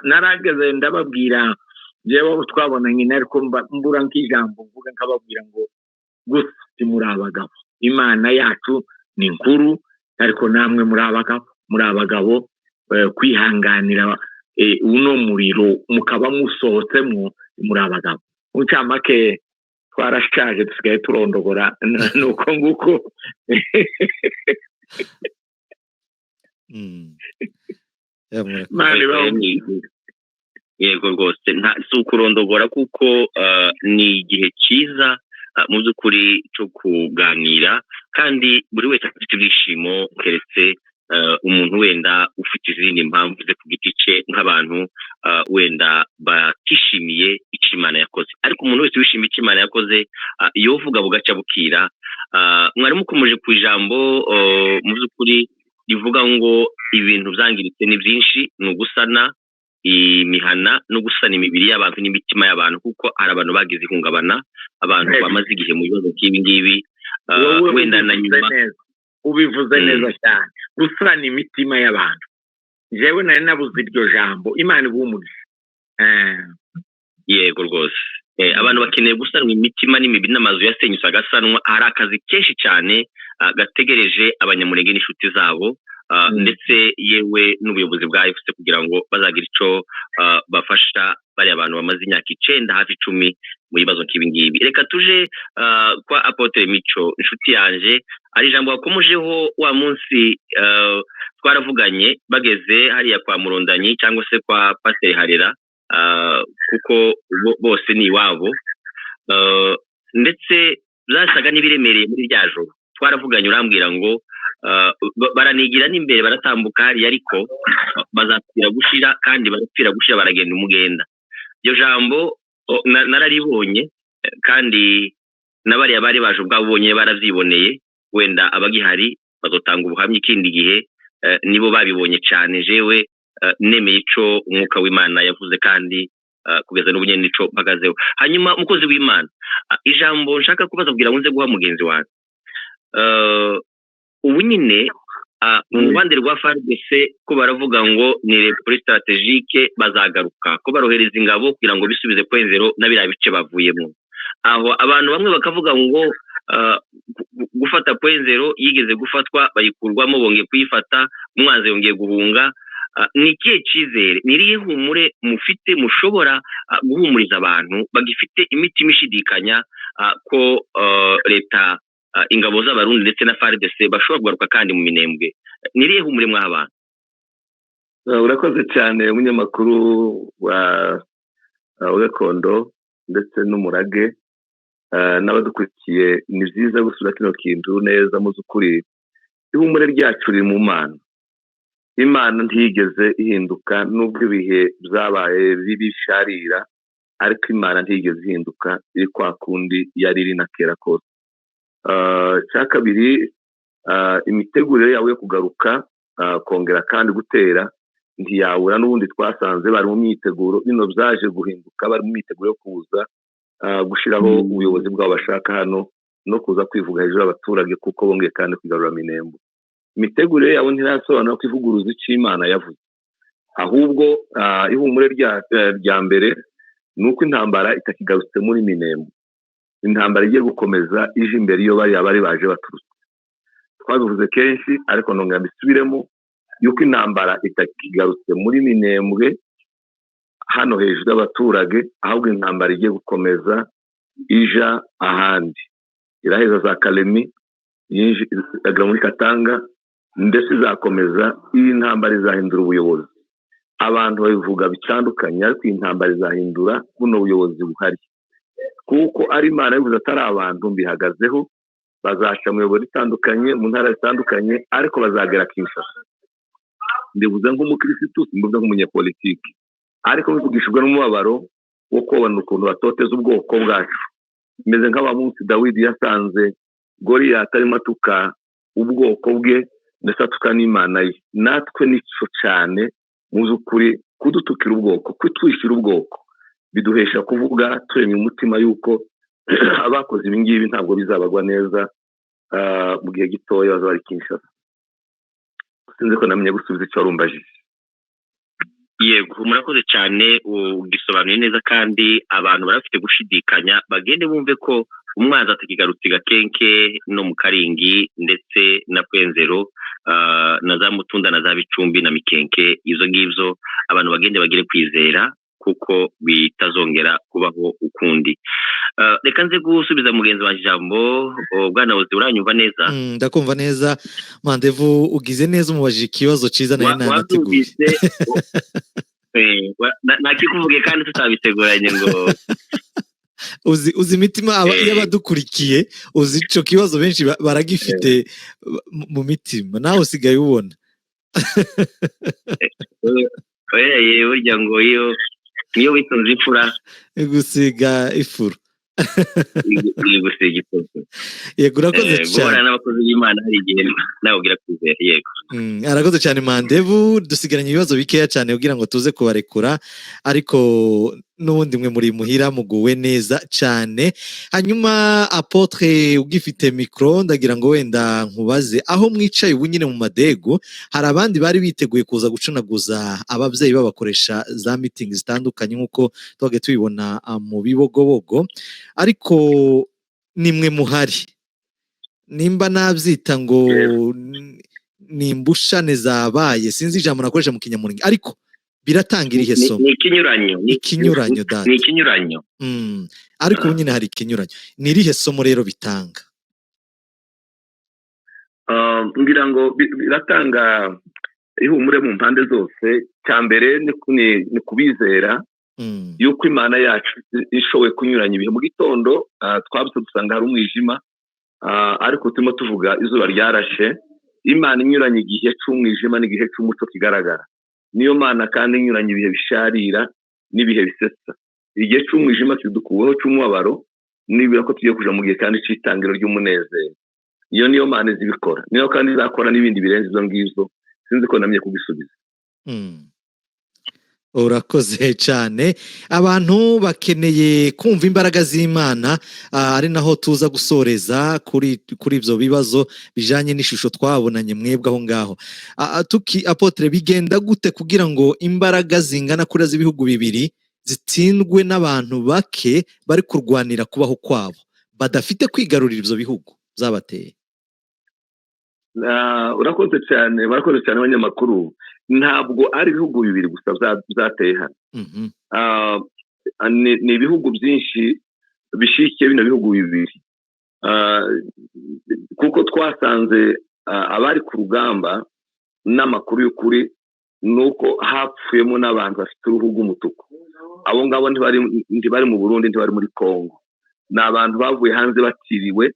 Narageze ndababwira jewe abo twabonanye, ariko mbura nk'ijambo mvuga, nkababwira ngo gusa muri abagabo, Imana yacu ni nkuru, ariko namwe muri abagabo, muri abagabo kwihanganira uno muriro mukaba musohotsemo, muri abagabo. Mu ncamake twarashaje, dusigaye turondogora, nuko nguko. Yeah, murakoze. Imana ibahe umugisha. Yego rwose, nta si ukurondogora kuko ni igihe cyiza mu by'ukuri cyo kuganira, kandi buri wese afite ibyishimo, keretse umuntu wenda ufite izindi mpamvu ze ku giti cye, nk'abantu wenda batishimiye icyo Imana yakoze. Ariko umuntu wese wishimiye icyo Imana yakoze, yovuga bugacya bukira. Mwari mukomeje ku ijambo mu by'ukuri rivuga ngo ibintu byangiritse ni byinshi, ni ugusana imihana no gusana imibiri y'abantu n'imitima y'abantu, kuko hari abantu bagize ihungabana, abantu bamaze igihe mu bibazo nk'ibi ngibi, Wowe wenda na ubivuze nyuma neza, ubivuze neza cyane, gusana imitima y'abantu. Jewe nari nabuze iryo jambo, Imana iguhe umugisha. Yego rwose. Abantu bakeneye gusanwa imitima n'imibiri n'amazu yasenyutse agasanwa. Hari akazi kenshi cyane gategereje Abanyamurenge n'inshuti zabo, ndetse yewe n'ubuyobozi bwa AFC, kugira ngo bazagira ico bafasha bariya bantu bamaze imyaka 9, hafi 10 mu bibazo nk'ibi ngibi. Reka tuje kwa Apôtre Mico, inshuti yanje. Hari ijambo wakomojeho wa munsi twaravuganye, bageze hariya kwa Murondanyi cyangwa se kwa Pasiteri Harera, kuko bose ni iwabo, ndetse byasaga n'ibiremereye muri rya joro twaravuganye, urambwira ngo baranigira n'imbere, baratambuka hariya, ariko bazapfira gushira, kandi barapfira gushira, baragenda umugenda. Iryo jambo Nararibonye kandi n'abariya bari baje ubwabo bonyine barabyiboneye, wenda abagihari bazotanga ubuhamya ikindi gihe, nibo babibonye cyane. Jewe nemeye ico umwuka w'Imana yavuze kandi kugeza n'ubu nyene nico mpagazeho. Hanyuma umukozi w'Imana, ijambo nshaka kubaza kugira ngo nze guha mugenzi wanjye, ubu nyine mu ruhande rwa FARDC ko baravuga ngo ni repli stratégique, bazagaruka ko barohereza ingabo kugira ngo bisubize Point Zéro na biriya bice bavuyemo. Aho abantu bamwe bakavuga ngo gufata Point Zéro yigeze gufatwa bayikurwamo, bongeye kuyifata, umwanzi yongeye guhunga. Ni ikihe cyizere, ni irihe humure mufite mushobora guhumuriza abantu bagifite imitima ishidikanya ko leta, ingabo z'Abarundi ndetse na FARDC bashobora kugaruka kandi mu Minembwe? Ni irihe humure mwaha abantu? Urakoze cyane, umunyamakuru wa gakondo ndetse n'umurage n'abadukurikiye. Ni byiza gusura kino kintu neza. Mu by'ukuri ihumure ryacu riri mu Mana. Imana ntiyigeze ihinduka nubwo ibihe byabaye bisharira, ariko Imana ntiyigeze ihinduka, iri kwa kundi yari iri na kera kose. Icya kabiri, imitegurire yabo yo kugaruka kongera kandi gutera ntiyabura. N'ubundi twasanze bari mu myiteguro, bino byaje guhinduka bari mu myiteguro yo kuza gushyiraho ubuyobozi bwabo bashaka hano no kuza kwivuga hejuru y'abaturage, kuko bongeye kandi kwigarura Minembwe. Imitegurire yabo ntirasobanura ko ivuguruza icyo Imana yavuze. Ahubwo ihumure rya mbere ni uko intambara itakigarutse muri Minembwe, intambara igiye gukomeza ije imbere iyo bariya bari baje baturutse. Twabivuze kenshi ariko nongera mbisubiremo yuko intambara itakigarutse muri Minembwe hano hejuru y'abaturage, ahubwo intambara igiye gukomeza ija ahandi, iraheza za Kalemi, ikagera muri Katanga, ndetse izakomeza. Iyi ntambara izahindura ubuyobozi. Abantu babivuga bitandukanye, ariko iyi ntambara izahindura buno buyobozi buhari, kuko ari Imana yabivuze atari abantu. Mbihagazeho, bazaca mu miyoboro itandukanye, mu ntara zitandukanye, ariko bazagera Kinshasa. Mbivuze nk'umukirisitu, simbivuze nk'umunyepolitiki, ariko bivugishijwe n'umubabaro wo kubona ukuntu batoteza ubwoko bwacu. Meze nk'abamunsi Dawidi yasanze Goriyati arimo atuka ubwoko bwe, ndetse atuka n'Imana ye. Natwe nicyo cyane mu by'ukuri, kudutukira ubwoko, kutwishyura ubwoko, biduhesha kuvuga turemye umutima yuko abakoze ibi ngibi ntabwo bizabagwa neza, mu gihe gitoya bazaba bari Kinshasa. Sinzi ko namenye gusubiza icyo warumbajije. Yego, murakoze cyane, ugisobanuye neza, kandi abantu barafite gushidikanya bagende bumve ko umwanzi atakigarutse Gakenke no mu Karingi ndetse na Point Zéro na za Mutunda na za Bicumbi na Mikenke. Izo ngibyo abantu bagende bagire kwizera kuko bitazongera kubaho ukundi. Reka nze gusubiza mugenzi wanjye ijambo. Bwana Buzi, uranyumva neza? Ndakumva neza, Mandevu. Ugize neza umubajije ikibazo cyiza nawe nanateguye. Nakikuvuge kandi tutabiteguranye ngo Uzi imitima y'abadukurikiye, uzi ico kibazo benshi baragifite mu mitima, nawe usigaye ubona. Burya ngo iyo witonze imfura gusiga ifuru. Gusiga ifuru. Yego, urakoze cyane. Guhora n'abakozi b'Imana hari igihe nawe ugira kwizera. Yego. Arakoze cyane Mandevu. Dusigaranye ibibazo bikeya cyane kugira ngo tuze kubarekura, ariko n'ubundi mwe muri muhira muguwe neza cyane. Hanyuma apôtre, ugifite micro, ndagira ngo wenda nkubaze: aho mwicaye ubu nyine mu madegu, hari abandi bari biteguye kuza gucunaguza ababyeyi babakoresha za meeting zitandukanye nk'uko twagiye tubibona mu Bibogobogo, ariko nimwe muhari, nimba nabyita ngo ni imbushane zabaye, sinzi ijambo nakoresha mu Kinyamurenge, ariko biratanga irihe somo? Ni ikinyuranyo. Ikinyuranyo data. Ni ikinyuranyo. Ariko ubu nyine hari ikinyuranyo. Ni irihe somo rero bitanga? Ngira ngo biratanga ihumure mu mpande zose. Cya mbere ni kubizera yuko Imana yacu ishoboye kunyuranya ibihe. Mu gitondo twabutse dusanga hari umwijima, ariko turimo tuvuga izuba ryarashe. Imana inyuranye igihe cy'umwijima n'igihe cy'umuco kigaragara. Niyo Mana kandi inyuranye ibihe bisharira n'ibihe bisetsa. Igihe cy'umwijima kidukuweho cy'umubabaro, nibura ko tugiye kuja mu gihe kandi cy'itangiro ry'umunezero. Iyo niyo Mana izibikora, niyo kandi izakora n'ibindi birenze izo ngizo. Sinzi ko namye kubisubiza. Urakoze cyane. Abantu bakeneye kumva imbaraga z'Imana, ari naho tuza gusoreza kuri ibyo bibazo bijanye n'ishusho twabonanye mwebwe aho ngaho. Tuki apôtre, bigenda gute kugira ngo imbaraga zingana kuri z'ibihugu bibiri zitsindwe n'abantu bake bari kurwanira kubaho kwabo, badafite kwigarurira ibyo bihugu zabateye? Urakoze cyane, barakoze cyane abanyamakuru. Ntabwo ari ibihugu bibiri gusa byateye hano. Ni ibihugu byinshi bishikiye bino bihugu bibiri, kuko twasanze abari ku rugamba n'amakuru y'ukuri ni uko hapfuyemo n'abantu bafite uruhu rw'umutuku. Abo ngabo ntibari mu Burundi, ntibari muri Congo, ni abantu bavuye hanze batiriwe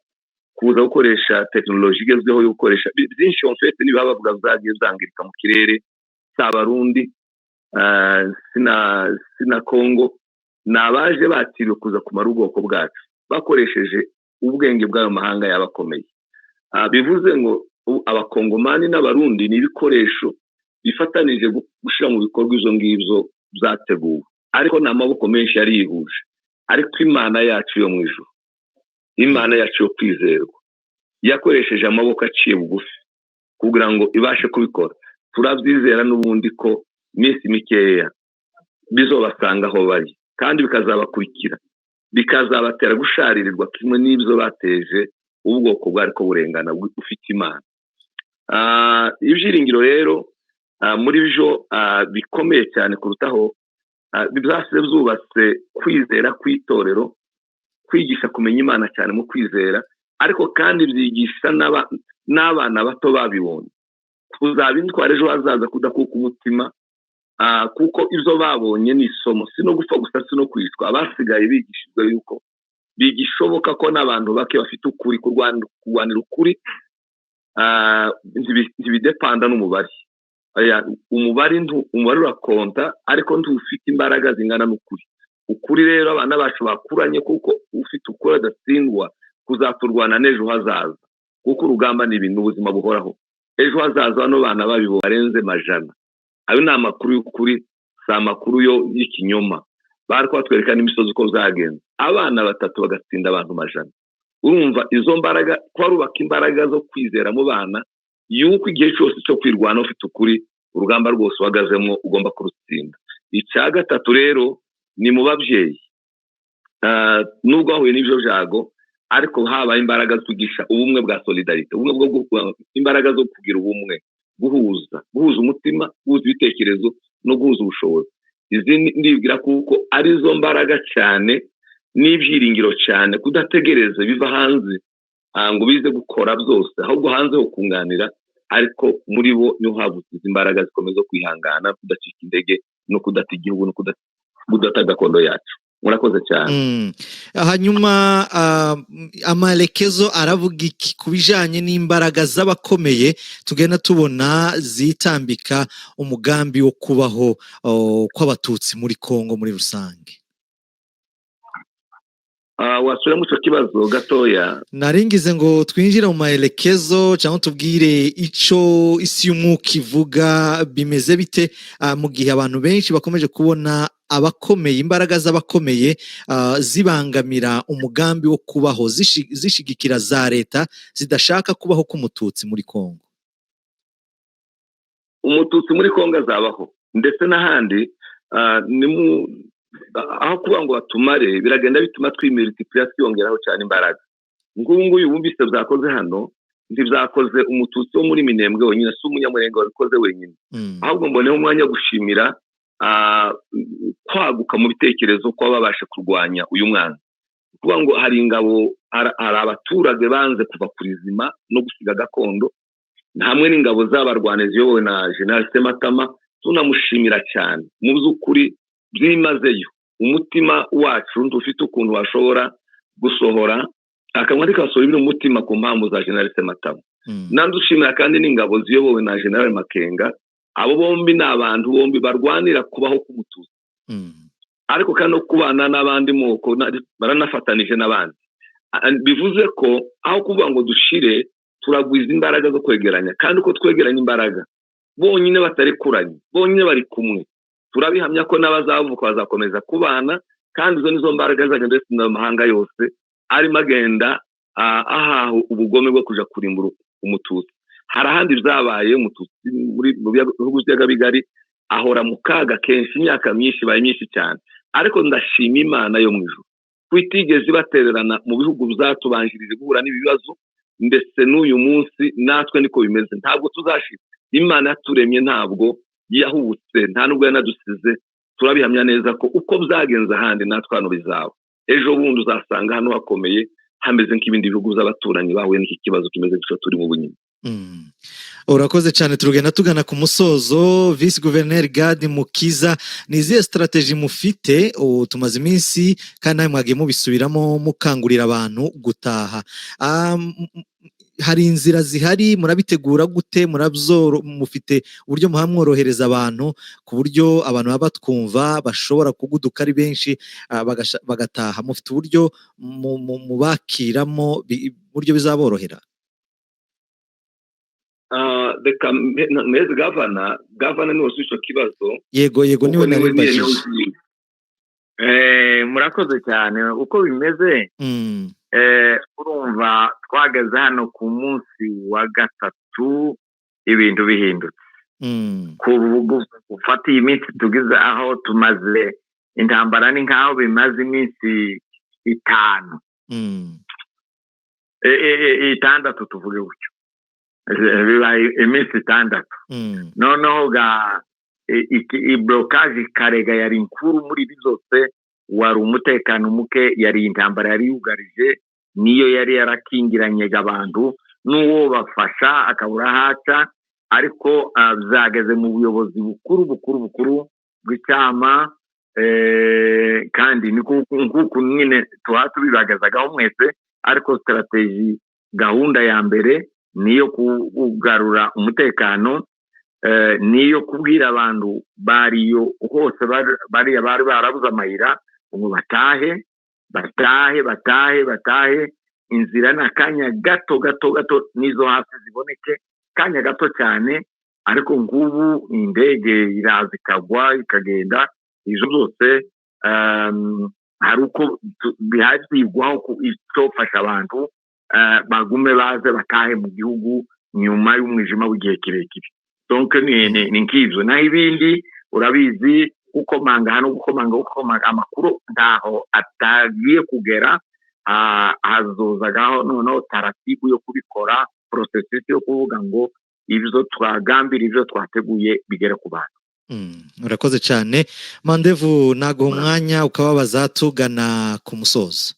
kuza gukoresha tekinoloji igezweho yo gukoresha byinshi. En fait, niba bavuga zagiye zangirika mu kirere, si Abarundi, sina Congo, ni abaje batiriwe kuza kumara ubwoko bwacu bakoresheje ubwenge bw'ayo mahanga yabakomeye. Bivuze ngo Abakongomani n'Abarundi ni ibikoresho bifatanije gushyira mu bikorwa izo ngibyo byateguwe, ariko ni amaboko menshi yari yihuje. Ariko Imana yacu yo mu ijuru, Imana yacu yo kwizerwa, yakoresheje amaboko aciye bugufi kugira ngo ibashe kubikora. Turabyizera n'ubundi ko minsi mikeya bizobasanga aho bari, kandi bikazabakurikira, bikazabatera gusharirirwa kimwe n'ibyo bateje ubwoko bwari ko burengana ufite Imana. Ibyiringiro rero muri byo bikomeye cyane kurutaho, byasize byubatse kwizera kw'itorero, kwigisha kumenya Imana cyane mu kwizera, ariko kandi byigisha n'abana bato babibonye kuzaba intwara ejo hazaza, kudakuka umutima, kuko ibyo babonye ni isomo, si no gupfa gusa, si no kwicwa. Abasigaye bigishijwe yuko bigishoboka ko n'abantu bake bafite ukuri, kurwanira ukuri ntibidepanda n'umubare. Umubare urakonta, ariko ntufite imbaraga zingana n'ukuri. Ukuri rero abana bacu bakuranye, kuko ufite ukuri adatsindwa, kuzaturwana n'ejo hazaza, kuko urugamba ni ibintu ubuzima buhoraho. Ejo hazaza bano bana babibonye barenze majana. Ayo ni amakuru y'ukuri, si amakuru yo y'ikinyoma. Bari kubatwereka n'imisozi uko byagenze, abana batatu bagatsinda abantu majana. Urumva izo mbaraga, ko imbaraga zo kwizera mu bana yuko igihe cyose cyo kwirwana ufite ukuri, urugamba rwose uhagazemo ugomba kurutsinda. Icya gatatu rero ni mu babyeyi. Nubwo bahuye n'ibyo byago, ariko habaye imbaraga zo kwigisha ubumwe bwa solidarité, ubumwe bwo imbaraga zo kugira ubumwe, guhuza umutima, guhuza ibitekerezo no guhuza ubushobozi. Izi ndibwira kuko arizo mbaraga cyane n'ibyiringiro cyane, kudategereza biva hanze ngo bize gukora byose, ahubwo hanze ho kunganira, ariko muri bo niho havutse imbaraga zikomeza kwihangana, kudacika intege no kudata igihugu no kudata gakondo yacu. Murakoze cyane. Hanyuma amarekezo aravuga iki ku bijanye n'imbaraga z'abakomeye tugenda tubona zitambika umugambi wo kubaho kw'Abatutsi muri Kongo muri rusange? Wasubira mu kibazo gatoya. Naringize ngo twinjire mu maherekezo cyangwa tubwire ico isi y'umwuka ivuga, bimeze bite mu gihe abantu benshi bakomeje kubona abakomeye, imbaraga z'abakomeye zibangamira umugambi wo kubaho, zishigikira za leta zidashaka kubaho k'Umututsi muri Kongo? Umututsi muri Kongo azabaho, ndetse n'ahandi. Aho kuba ngo batumare, biragenda bituma twimultiplia, twiyongeraho cyane imbaraga. Ngubu nguyu wumvise byakoze hano, ntibyakoze Umututsi wo muri Minembwe wenyine, si Umunyamurenge wabikoze wenyine. Ahubwo mboneho umwanya wo gushimira kwaguka mu bitekerezo ko babasha kurwanya uyu mwana. Kuvuga ngo hari ingabo, hari abaturage banze kuva ku rizima no gusiga gakondo, hamwe n'ingabo z'abarwanezi ziyobowe na General Sematama, tunamushimira cyane mu by'ukuri byimazeyo. Umutima wacu ufite ukuntu washobora gusohora akanwa kasohora ibiri umutima ku mpamvu za General Sematama. Nandushimira kandi n'ingabo ziyobowe na General Makenga. Abo bombi ni abantu bombi barwanira kubaho k'Umututsi. Ariko kandi no kubana n'abandi moko, baranafatanije n'abandi. Bivuze ko aho kuvuga ngo dushire, turagwiza imbaraga zo kwegeranya. Kandi uko twegeranya imbaraga, bonyine batarekuranye, bonyine bari kumwe, turabihamya ko n'abazavuka bazakomeza kubana. Kandi izo nizo mbaraga zagenda zitsinda amahanga yose arimo agenda ahaha ubugome bwo kuja kurimbura Umututsi. Hari ahandi byabaye, Umututsi mu bihugu by'ibiyaga bigari ahora mu kaga kenshi, imyaka myinshi ibaye myinshi cyane. Ariko ndashima Imana yo mu ijuru ko itigeze ibatererana mu bihugu byatubanjirije guhura n'ibibazo. Ndetse n'uyu munsi natwe niko bimeze, ntabwo tuzashira. Imana yaturemye ntabwo yahubutse, nta nubwo yanadusize. Turabihamya neza ko uko byagenze ahandi, natwe hano bizaba. Ejo bundi uzasanga hano hakomeye, hameze nk'ibindi bihugu by'abaturanyi bahuye n'iki kibazo kimeze gutyo turi mu bunyine. Urakoze cyane. Turugenda tugana ku musozo. Visi guverineri Gadi Mukiza, ni izihe stratégie mufite? Ubu tumaze iminsi, kandi nawe mwagiye mubisubiramo, mukangurira abantu gutaha. Hari inzira zihari? Murabitegura gute? Murabyoro, mufite uburyo muhamworohereza abantu, ku buryo abantu baba batwumva bashobora kuguduka ari benshi, bagataha? Mufite uburyo mubakiramo, uburyo bizaborohera? Reka meze gavana. Gavana niwe uzi icyo kibazo. Yego, niwe kuko nari niwe mbajije. Niwe. Murakoze cyane. Uko bimeze, urumva twageze hano ku munsi wa gatatu ibintu bihindutse. Gufata iyi minsi tugize aho tumaze intambara, ni nk'aho bimaze iminsi 5, 6, tuvuge gutyo. Bibaye iminsi 6. Noneho ga i blocage karega yari nkuru muri ibi byose, wari umutekano muke, yari intambara yari yugarije, niyo yari yarakingiranye abantu, n'uwo bafasha akabura ahaca. Ariko byageze mu buyobozi bukuru bukuru bukuru bw'icyama, kandi ni nk'uku nyine tuba tubibagazagaho mwese. Ariko stratégie, gahunda ya mbere niyo kugarura umutekano, niyo kubwira abantu bariyo hose, bariya bari barabuze amayira ngo batahe, batahe, batahe, batahe. Inzira ni akanya gato gato gato, n'izo hasi ziboneke kanya gato cyane. Ariko ngubu indege iraza ikagwa ikagenda, izo zose hari uko bihazigwaho icyofasha abantu, bagume baze batahe mu gihugu nyuma y'umwijima w'igihe kirekire. Donc ni nk'ibyo. Naho ibindi urabizi, gukomanga hano, gukomanga, gukomanga, amakuru ntaho atagiye kugera. Hazozagaho noneho taratibu yo kubikora, processus yo kuvuga ngo ibyo twagambira, ibyo twateguye bigere ku bantu. Urakoze cyane. Mandevu, naguha umwanya ukababaza tugana ku musozo.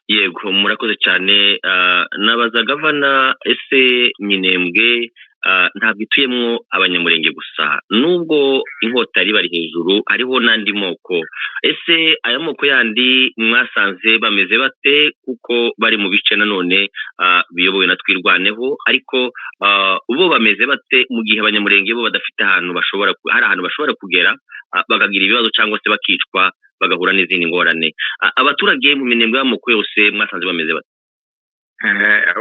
Yego, murakoze cyane. Nabaza gavana: ese Minembwe ntabwo ituyemwo Abanyamurenge gusa, nubwo inkota yari bari hejuru, hariho n'andi moko? Ese aya moko yandi mwasanze bameze bate? Kuko bari mu bice nanone biyobowe na Twirwaneho, ariko bo bameze bate, mu gihe Abanyamurenge bo badafite ahantu bashobora, hari ahantu bashobora kugera bakagira ibibazo cyangwa se bakicwa, bagahura n'izindi ngorane? Abaturage mu Minembwe y'amoko yose mwasanze bameze bate?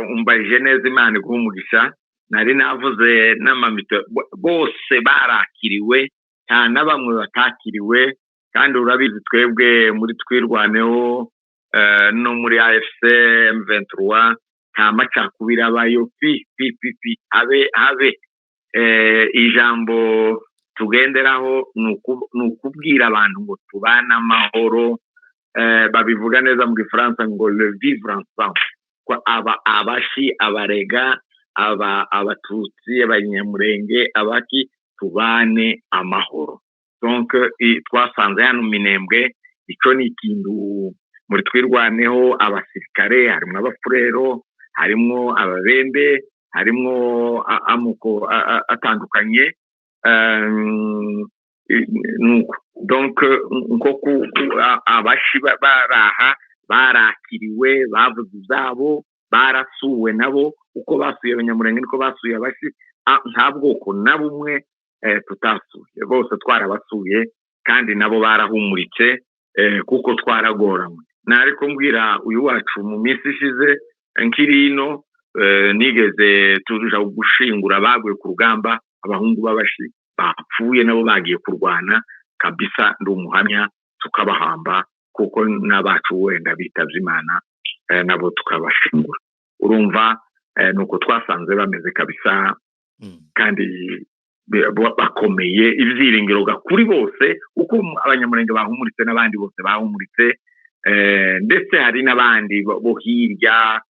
Umbajije neza, Imana iguha umugisha. Nari navuze n'amamito, bose barakiriwe, nta na bamwe batakiriwe. Kandi urabizi, twebwe muri Twirwaneho no muri AFC M23 nta macakubiri abayo, pi pi pi pi, habe habe. Ijambo tugenderaho ni ukubwira abantu ngo tubane amahoro. Babivuga neza mu Gifaransa ngo "le vivre ensemble", ko aba Abashi, Abarega, aba Abatutsi, Abanyamurenge, abaki, tubane amahoro. Donc twasanze hano mu Minembwe icyo ni ikintu muri Twirwaneho, abasirikare harimo Abafurero, harimo Ababembe, harimo amoko atandukanye. Nuko donc nko Abashi baraha barakiriwe, bavuze izabo, barasuwe nabo. Uko basuye Abanyamurenge niko basuye Abashi. Nta bwoko na bumwe. Tutasuye bose, twarabasuye kandi nabo barahumuritse, kuko twaragoranywe. Nari kumbwira uyu wacu mu minsi ishize nkiri ino, nigeze tuja gushingura baguye ku rugamba, abahungu b'abashi bapfuye nabo bagiye kurwana kabisa, ndi umuhamya, tukabahamba kuko n'abacu wenda bitavye Imana, nabo tukabashingura. Urumva, nuko twasanze bameze kabisa. Kandi bakomeye, ibyiringiro kuri bose, uko Abanyamurenge bahumuritse n'abandi bose bahumuritse, ndetse hari n'abandi bo hirya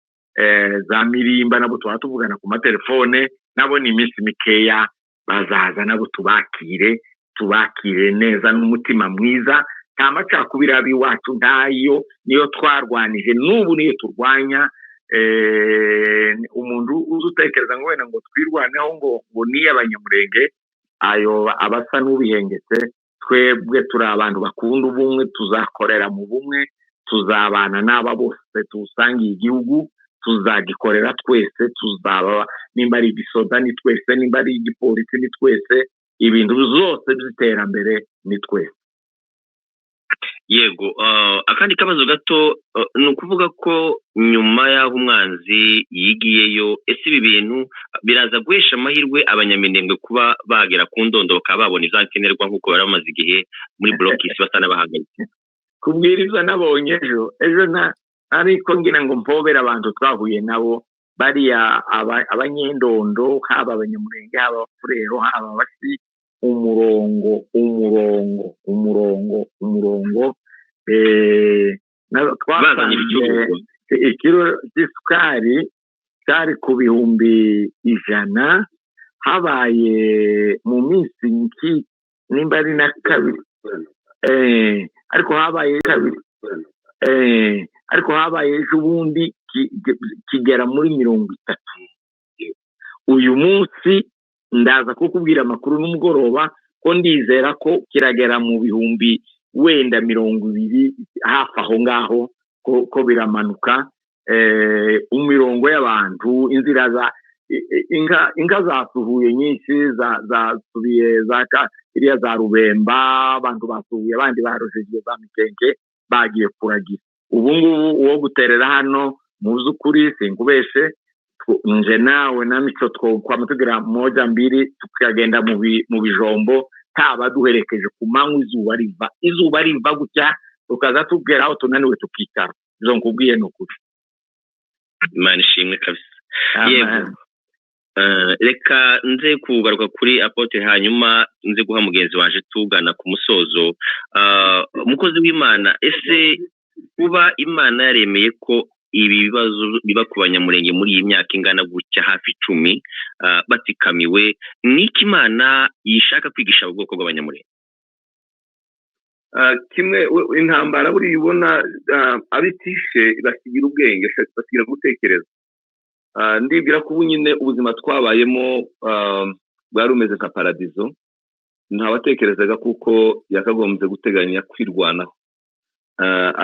za Mirimba, nabo tuba tuvugana ku matelefone, nabo ni iminsi mikeya bazaza, nabo tubakire, tubakire neza n'umutima mwiza. Nta macakubiri aba iwacu, ntayo. Niyo twarwanije, n'ubu niyo turwanya. Umuntu uzi utekereza ngo wenda ngo twirwaneho ngo ni Abanyamurenge, ayo aba asa n'ubihengetse. Twebwe turi abantu bakunda ubumwe, tuzakorera mu bumwe, tuzabana n'aba bose tuwusangiye igihugu, tuzagikorera twese, tuzaba nimba ari igisoda ni twese, nimba ari igipolisi ni twese, ibintu zose by'iterambere ni twese. Yego, akandi kabazo gato, ni ukuvuga ko nyuma y'aho umwanzi yigiyeyo, ese ibi bintu biraza guhesha amahirwe Abanyaminembwe kuba bagera ku ndondo, bakaba babona ibyankenerwa nk'uko bari bamaze igihe muri blocus basa n'abahagaritse? Kubwiriza nabonye ejo na ariko ngira ngo mpobere abantu twahuye nabo bariya Abanyendondo, haba Abanyamurenge, haba Abafurero, haba Abashi, umurongo, umurongo, umurongo, umurongo, bazanye twasanze ibicuruzwa. Ikiro cy'isukari cyari ku 100,000, habaye mu minsi nimba ari na kabiri, ariko habaye kabiri, ariko habaye ejo bundi kigera muri 30. Uyu munsi ndaza kukubwira amakuru n'umugoroba, ko ndizera ko kiragera mu bihumbi wenda 20, hafi aho ngaho, ko biramanuka. Imirongo y'abantu, inzira za inka zasuhuye nyinshi, zasubiye za iriya za Rubemba, abantu basuhuye, abandi barojejwe za Mikenke, bagiye kuragira. Ubu ngubu uwo guterera hano, mu by'ukuri sinkubeshe, nje nawe na Mico twama tugira moja mbiri, tukagenda mu bijombo taba duherekeje ku manywa, izuba riva, izuba riva gutya, tukaza tugera aho tunaniwe tukicara. Izo nkubwiye ni ukuri. Imana ishimwe kabisa. Yego. Amen. Reka nze kugaruka kuri apôtre, hanyuma nze guha mugenzi wanje tugana ku musozo. Umukozi w'Imana, ese kuba Imana yaremeye ko ibi bibazo biba ku Banyamurenge muri iyi myaka ingana gutya, hafi 10, batsikamiwe, niki Imana yishaka kwigisha ubwoko bw'Abanyamurenge? Kimwe intambara buriya ubona, abitishe basigira ubwenge, basigira gutekereza. Ndibwira ko ubu nyine ubuzima twabayemo bwari bumeze nka paradizo, ntawatekerezaga kuko yakagombye guteganya kwirwanaho.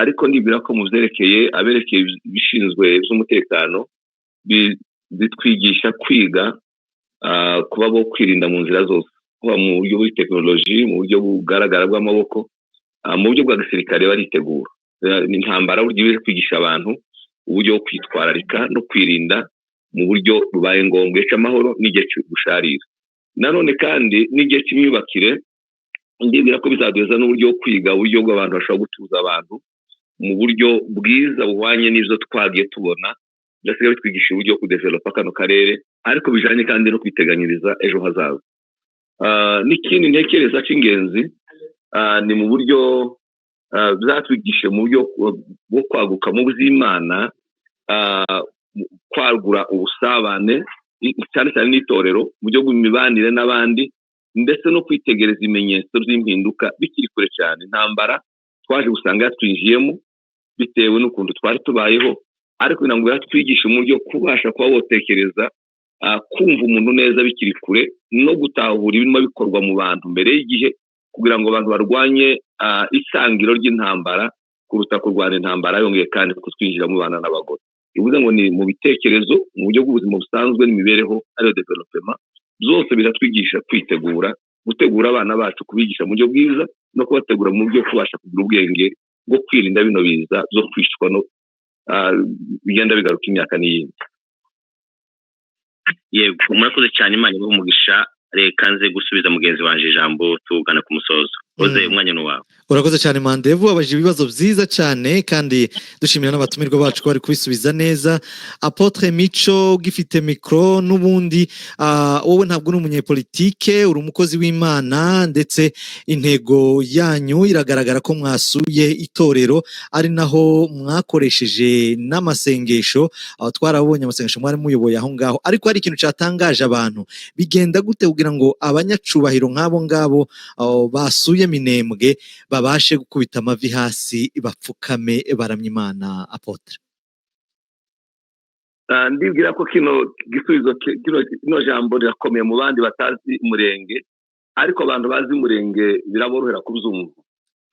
Ariko ndibwira ko mu byerekeye aberekeye ibishinzwe by'umutekano, bitwigisha kwiga kuba bo kwirinda mu nzira zose, kuba mu buryo bw'i tekinoloji, mu buryo bugaragara bw'amaboko, mu buryo bwa gisirikare baritegura. Ni intambara burya iba kwigisha abantu uburyo bwo kwitwararika no kwirinda mu buryo bubaye ngombwa, igihe cy'amahoro n'igihe cy'ugusharira. Nanone kandi n'igihe cy'imyubakire, ndibwira ko bizaduheza n'uburyo bwo kwiga uburyo bw'abantu bashobora gutuza abantu mu buryo bwiza buhwanye n'ibyo twagiye tubona. Byasigaye bitwigisha uburyo bwo kudevelopa kano karere, ariko bijanye kandi no kwiteganyiriza ejo hazaza. N'ikindi ntekereza cy'ingenzi, ni mu buryo byatwigishije mu buryo bwo kwaguka mu by'Imana, kwagura ubusabane cyane cyane n'itorero, mu buryo bw'imibanire n'abandi, ndetse no kwitegereza ibimenyetso by'impinduka bikiri kure cyane. Intambara twaje gusanga yatwinjiyemo bitewe n'ukuntu twari tubayeho, ariko kugira ngo yatwigishe mu buryo kubasha kuba wotekereza, kumva umuntu neza bikiri kure, no gutahura ibirimo bikorwa mu bantu mbere y'igihe, kugira ngo abantu barwanye isangiro ry'intambara kuruta kurwana intambara. Yongeye kandi kutwinjira mu bana n'abagore, bivuze ngo ni mu bitekerezo, mu buryo bw'ubuzima busanzwe n'imibereho, ariyo développement, byose biratwigisha kwitegura. Gutegura abana bacu, kubigisha mu buryo bwiza no kubategura mu buryo kubasha kugira ubwenge bwo kwirinda bino biza byo kwicwa no bigenda bigaruka imyaka n'iyindi. Yego, murakoze cyane, Imana ibahe umugisha. Reka nze gusubiza mugenzi wanje ijambo, tugana ku musozo. Oze, umwanya ni wawe. Urakoze cyane, Mandevu. Wabajije ibibazo byiza cyane, kandi dushimira n'abatumirwa bacu ko bari kubisubiza neza. Apôtre Mico, ugifite mikoro n'ubundi, wowe ntabwo uri umunyepolitike, uri umukozi w'Imana, ndetse intego yanyu iragaragara ko mwasuye itorero, ari naho mwakoresheje n'amasengesho. Twarabonye amasengesho mwari muyoboye aho ngaho. Ariko hari ikintu cyatangaje abantu: bigenda gute kugira ngo abanyacubahiro nk'abo ngabo basuye Minembwe babashe gukubita amavi hasi, bapfukame, baramya Imana, apôtre? Ndibwira ko kino gisubizo, kino jambo rirakomeye mu bandi batazi Umurenge, ariko abantu bazi Umurenge biraborohera kubyumva.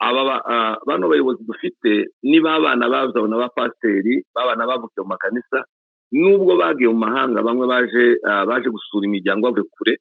Aba bano bayobozi dufite, niba abana bazawe n'abapasiteri, babana bavukiye mu makanisa, nubwo bagiye mu mahanga, bamwe baje gusura imiryango bavuye kure,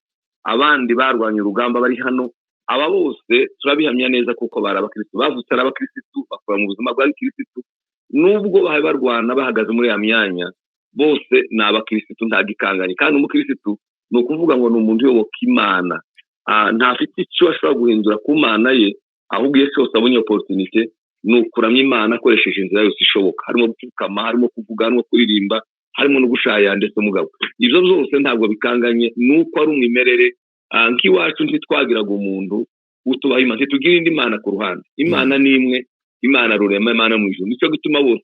abandi barwanya urugamba bari hano. Aba bose turabihamya neza kuko bari abakirisitu, bavutse ari abakirisitu, bakora mu buzima bwa gikirisitu. Nubwo bahaye barwana bahagaze muri ya myanya, bose ni abakirisitu, nta gikanganye. Kandi umukirisitu ni ukuvuga ngo ni umuntu uyoboka Imana. Ntafite icyo ashobora guhindura ku Mana ye, ahubwo iyo cyose abonye opportunité ni ukuramya Imana akoresheje inzira yose ishoboka, harimo gupfukama, harimo kuvuga, harimo kuririmba, harimo no gushaya. Ndetse mugabo ibyo byose ntabwo bikanganye, ni uko ari umwimerere. Nk'iwacu ntitwagiraga umuntu utubaha Imana, ntitugira indi mana ku ruhande. Imana ni imwe, Imana rurema, Imana mu ijuru. Nicyo gituma bose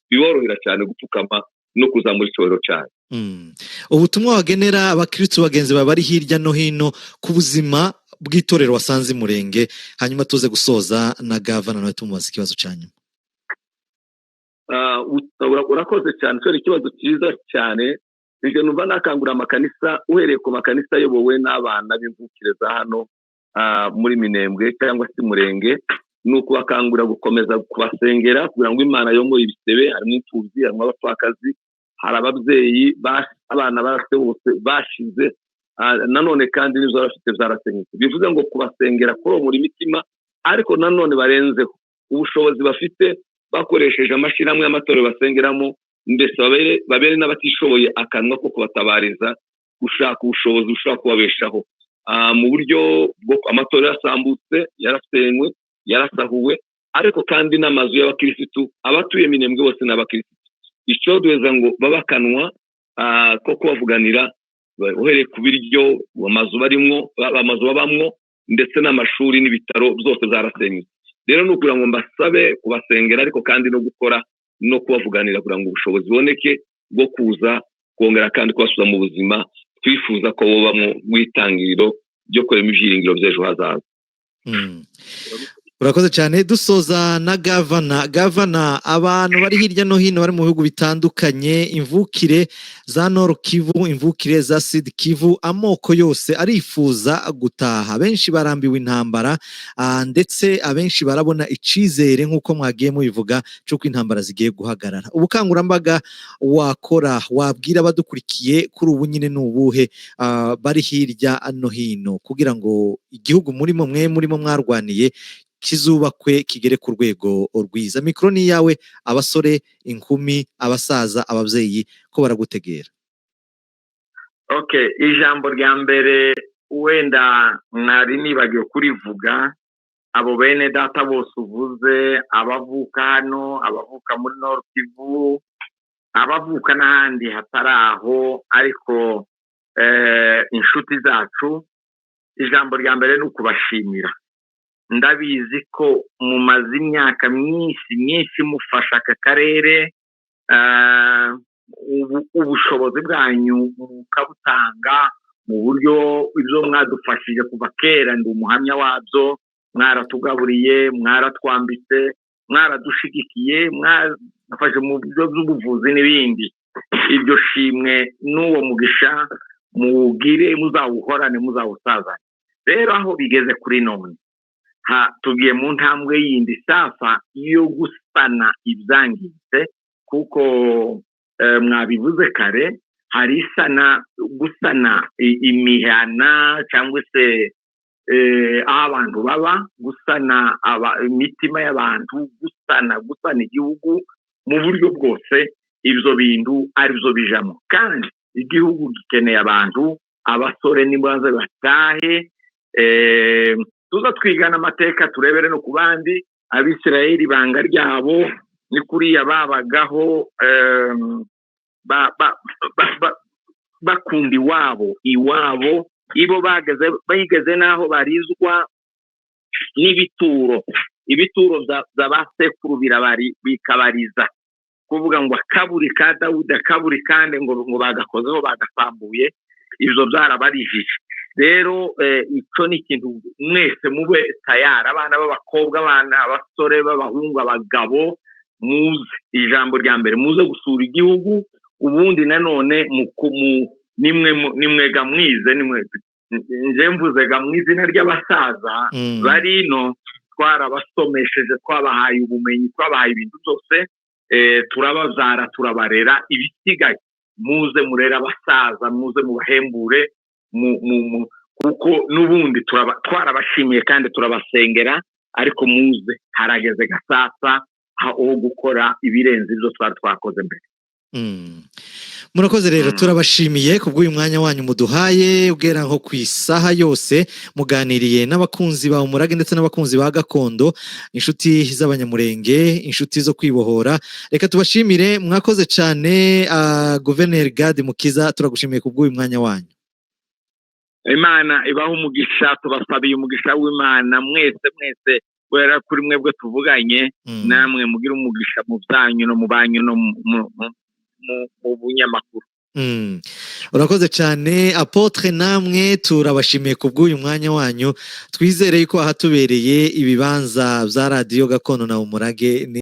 biborohera cyane gupfukama no kuzamura icyubahiro cyane. Ubutumwa wagenera abakristu bagenzi bawe bari hirya no hino ku buzima bw'itorero wasanze Murenge, hanyuma tuze gusoza na gavana, nawe tumubaza ikibazo cya nyuma. Urakoze cyane kubera ikibazo cyiza cyane. Ibyo numva nakangurira amakanisa, uhereye ku makanisa ayobowe n'abana b'imvukire za hano muri Minembwe cyangwa se Murenge, ni ukubakangurira gukomeza kubasengera kugira ngo Imana yomore ibisebe. Harimo imfubyi, harimo abapfakazi, hari ababyeyi abana barase bose bashize. Nanone kandi n'izo bafite byarasenyutse. Bivuze ngo kubasengera, kuromora imitima, ariko nanone barenzeho ubushobozi bafite, bakoresheje amashyirahamwe y'amatorero basengeramo, ndetse babere n'abatishoboye akanwa ko kubatabariza, gushaka ubushobozi bushobora kubabeshaho mu buryo bwo amatorero yasambutse, yarasenywe, yarasahuwe, ariko kandi n'amazu y'abakirisitu. Abatuye Minembwe bose ni abakirisitu. Icyo duheza ngo babe akanwa ko kubavuganira, uhereye ku biryo, amazu barimwo, amazu babamwo, ndetse n'amashuri n'ibitaro byose byarasenyutse. Rero ni ukugira ngo mbasabe kubasengera, ariko kandi no gukora no kubavuganira kugira ngo ubushobozi buboneke bwo kuza kongera kandi kubasubiza mu buzima twifuza ko bubamo, bw'itangiriro ryo kurema ibyiringiro by'ejo hazaza. Urakoze cyane. Dusoza na gavana. Gavana, abantu bari hirya no hino, bari mu bihugu bitandukanye, imvukire za Nord Kivu, imvukire za Sud Kivu, amoko yose arifuza gutaha. Benshi barambiwe intambara, ndetse abenshi barabona icizere, nk'uko mwagiye mubivuga, cy'uko intambara zigiye guhagarara. Ubukangurambaga wakora, wabwira abadukurikiye kuri ubu nyine ni ubuhe, bari hirya no hino, kugira ngo igihugu murimo, mwe murimo mwarwaniye, kizubakwe kigere ku rwego rwiza? Mikoro ni iyawe. Abasore, inkumi, abasaza, ababyeyi ko baragutegera. Okay, ijambo rya mbere wenda nari nibagiwe kurivuga: abo bene data bose uvuze, abavuka hano, abavuka muri Nord Kivu, abavuka n'ahandi hatari aho, ariko inshuti zacu, ijambo rya mbere ni ukubashimira. Ndabizi ko mumaze imyaka myinshi myinshi mufasha aka karere, ubushobozi bwanyu mukabutanga mu buryo ibyo mwadufashije kuva kera, ndi umuhamya wabyo. Mwaratugaburiye, mwaratwambitse, mwaradushigikiye, mwadufashe mu buryo bw'ubuvuzi n'ibindi. Iryo shimwe n'uwo mugisha mugire, muzawuhorane, muzawusazane. Rero aho bigeze kuri none, tugiye mu ntambwe yindi sasa yo gusana ibyangiritse, kuko mwabivuze kare, hari isana, gusana imihana cyangwa se Aho abantu baba, gusana imitima y'abantu, gusana igihugu mu buryo bwose. Ibyo bintu aribyo bijamo, kandi igihugu gikeneye abantu. Abasore nibaze batahe, tuza twigana amateka, turebere no ku bandi. Abisirayeli, ibanga ryabo ni kuriya babagaho, bakunda iwabo. Ibo bageze, bageze n'aho barizwa n'ibituro, ibituro bya ba sekuru bikabariza, kuvuga ngo akaburi ka Dawudi, akaburi kandi ngo bagakozeho, bagasambuye. Ibyo byarabarijije. Rero icyo ni ikintu mwese mube tayari, abana b'abakobwa, abana, abasore b'abahungu, abagabo, muze. Ijambo rya mbere, muze gusura igihugu. Ubundi nanone nimwega mwize, nimwe nje mvuzega mu izina ry'abasaza bari ino. Twarabasomesheje, twabahaye ubumenyi, twabahaye ibintu byose, turababyara, turabarera. Ibisigaye muze murere abasaza, muze mubahembure, kuko n'ubundi twarabashimiye kandi turabasengera. Ariko muze, harageze gasasa aho gukora ibirenze ibyo twari twakoze mbere. Murakoze rero, turabashimiye kubw'uyu mwanya wanyu muduhaye, ubwera nko ku isaha yose muganiriye n'abakunzi ba Umurage ndetse n'abakunzi ba Gakondo, inshuti z'Abanyamurenge, inshuti zo kwibohora. Reka tubashimire, mwakoze cyane. Guverineri Gad Mukiza, turagushimiye kubw'uyu mwanya wanyu. Imana ibaha umugisha. Tubasabiye umugisha w'Imana mwese mwese, kubera kuri mwebwe tuvuganye. Namwe mugire umugisha mu byanyu no mu banyu no mu bunyamakuru. Urakoze cyane, apôtre. Namwe turabashimiye kubw'uyu mwanya wanyu. Twizere ko ahatubereye ibibanza bya Radiyo Gakondo na Umurage ni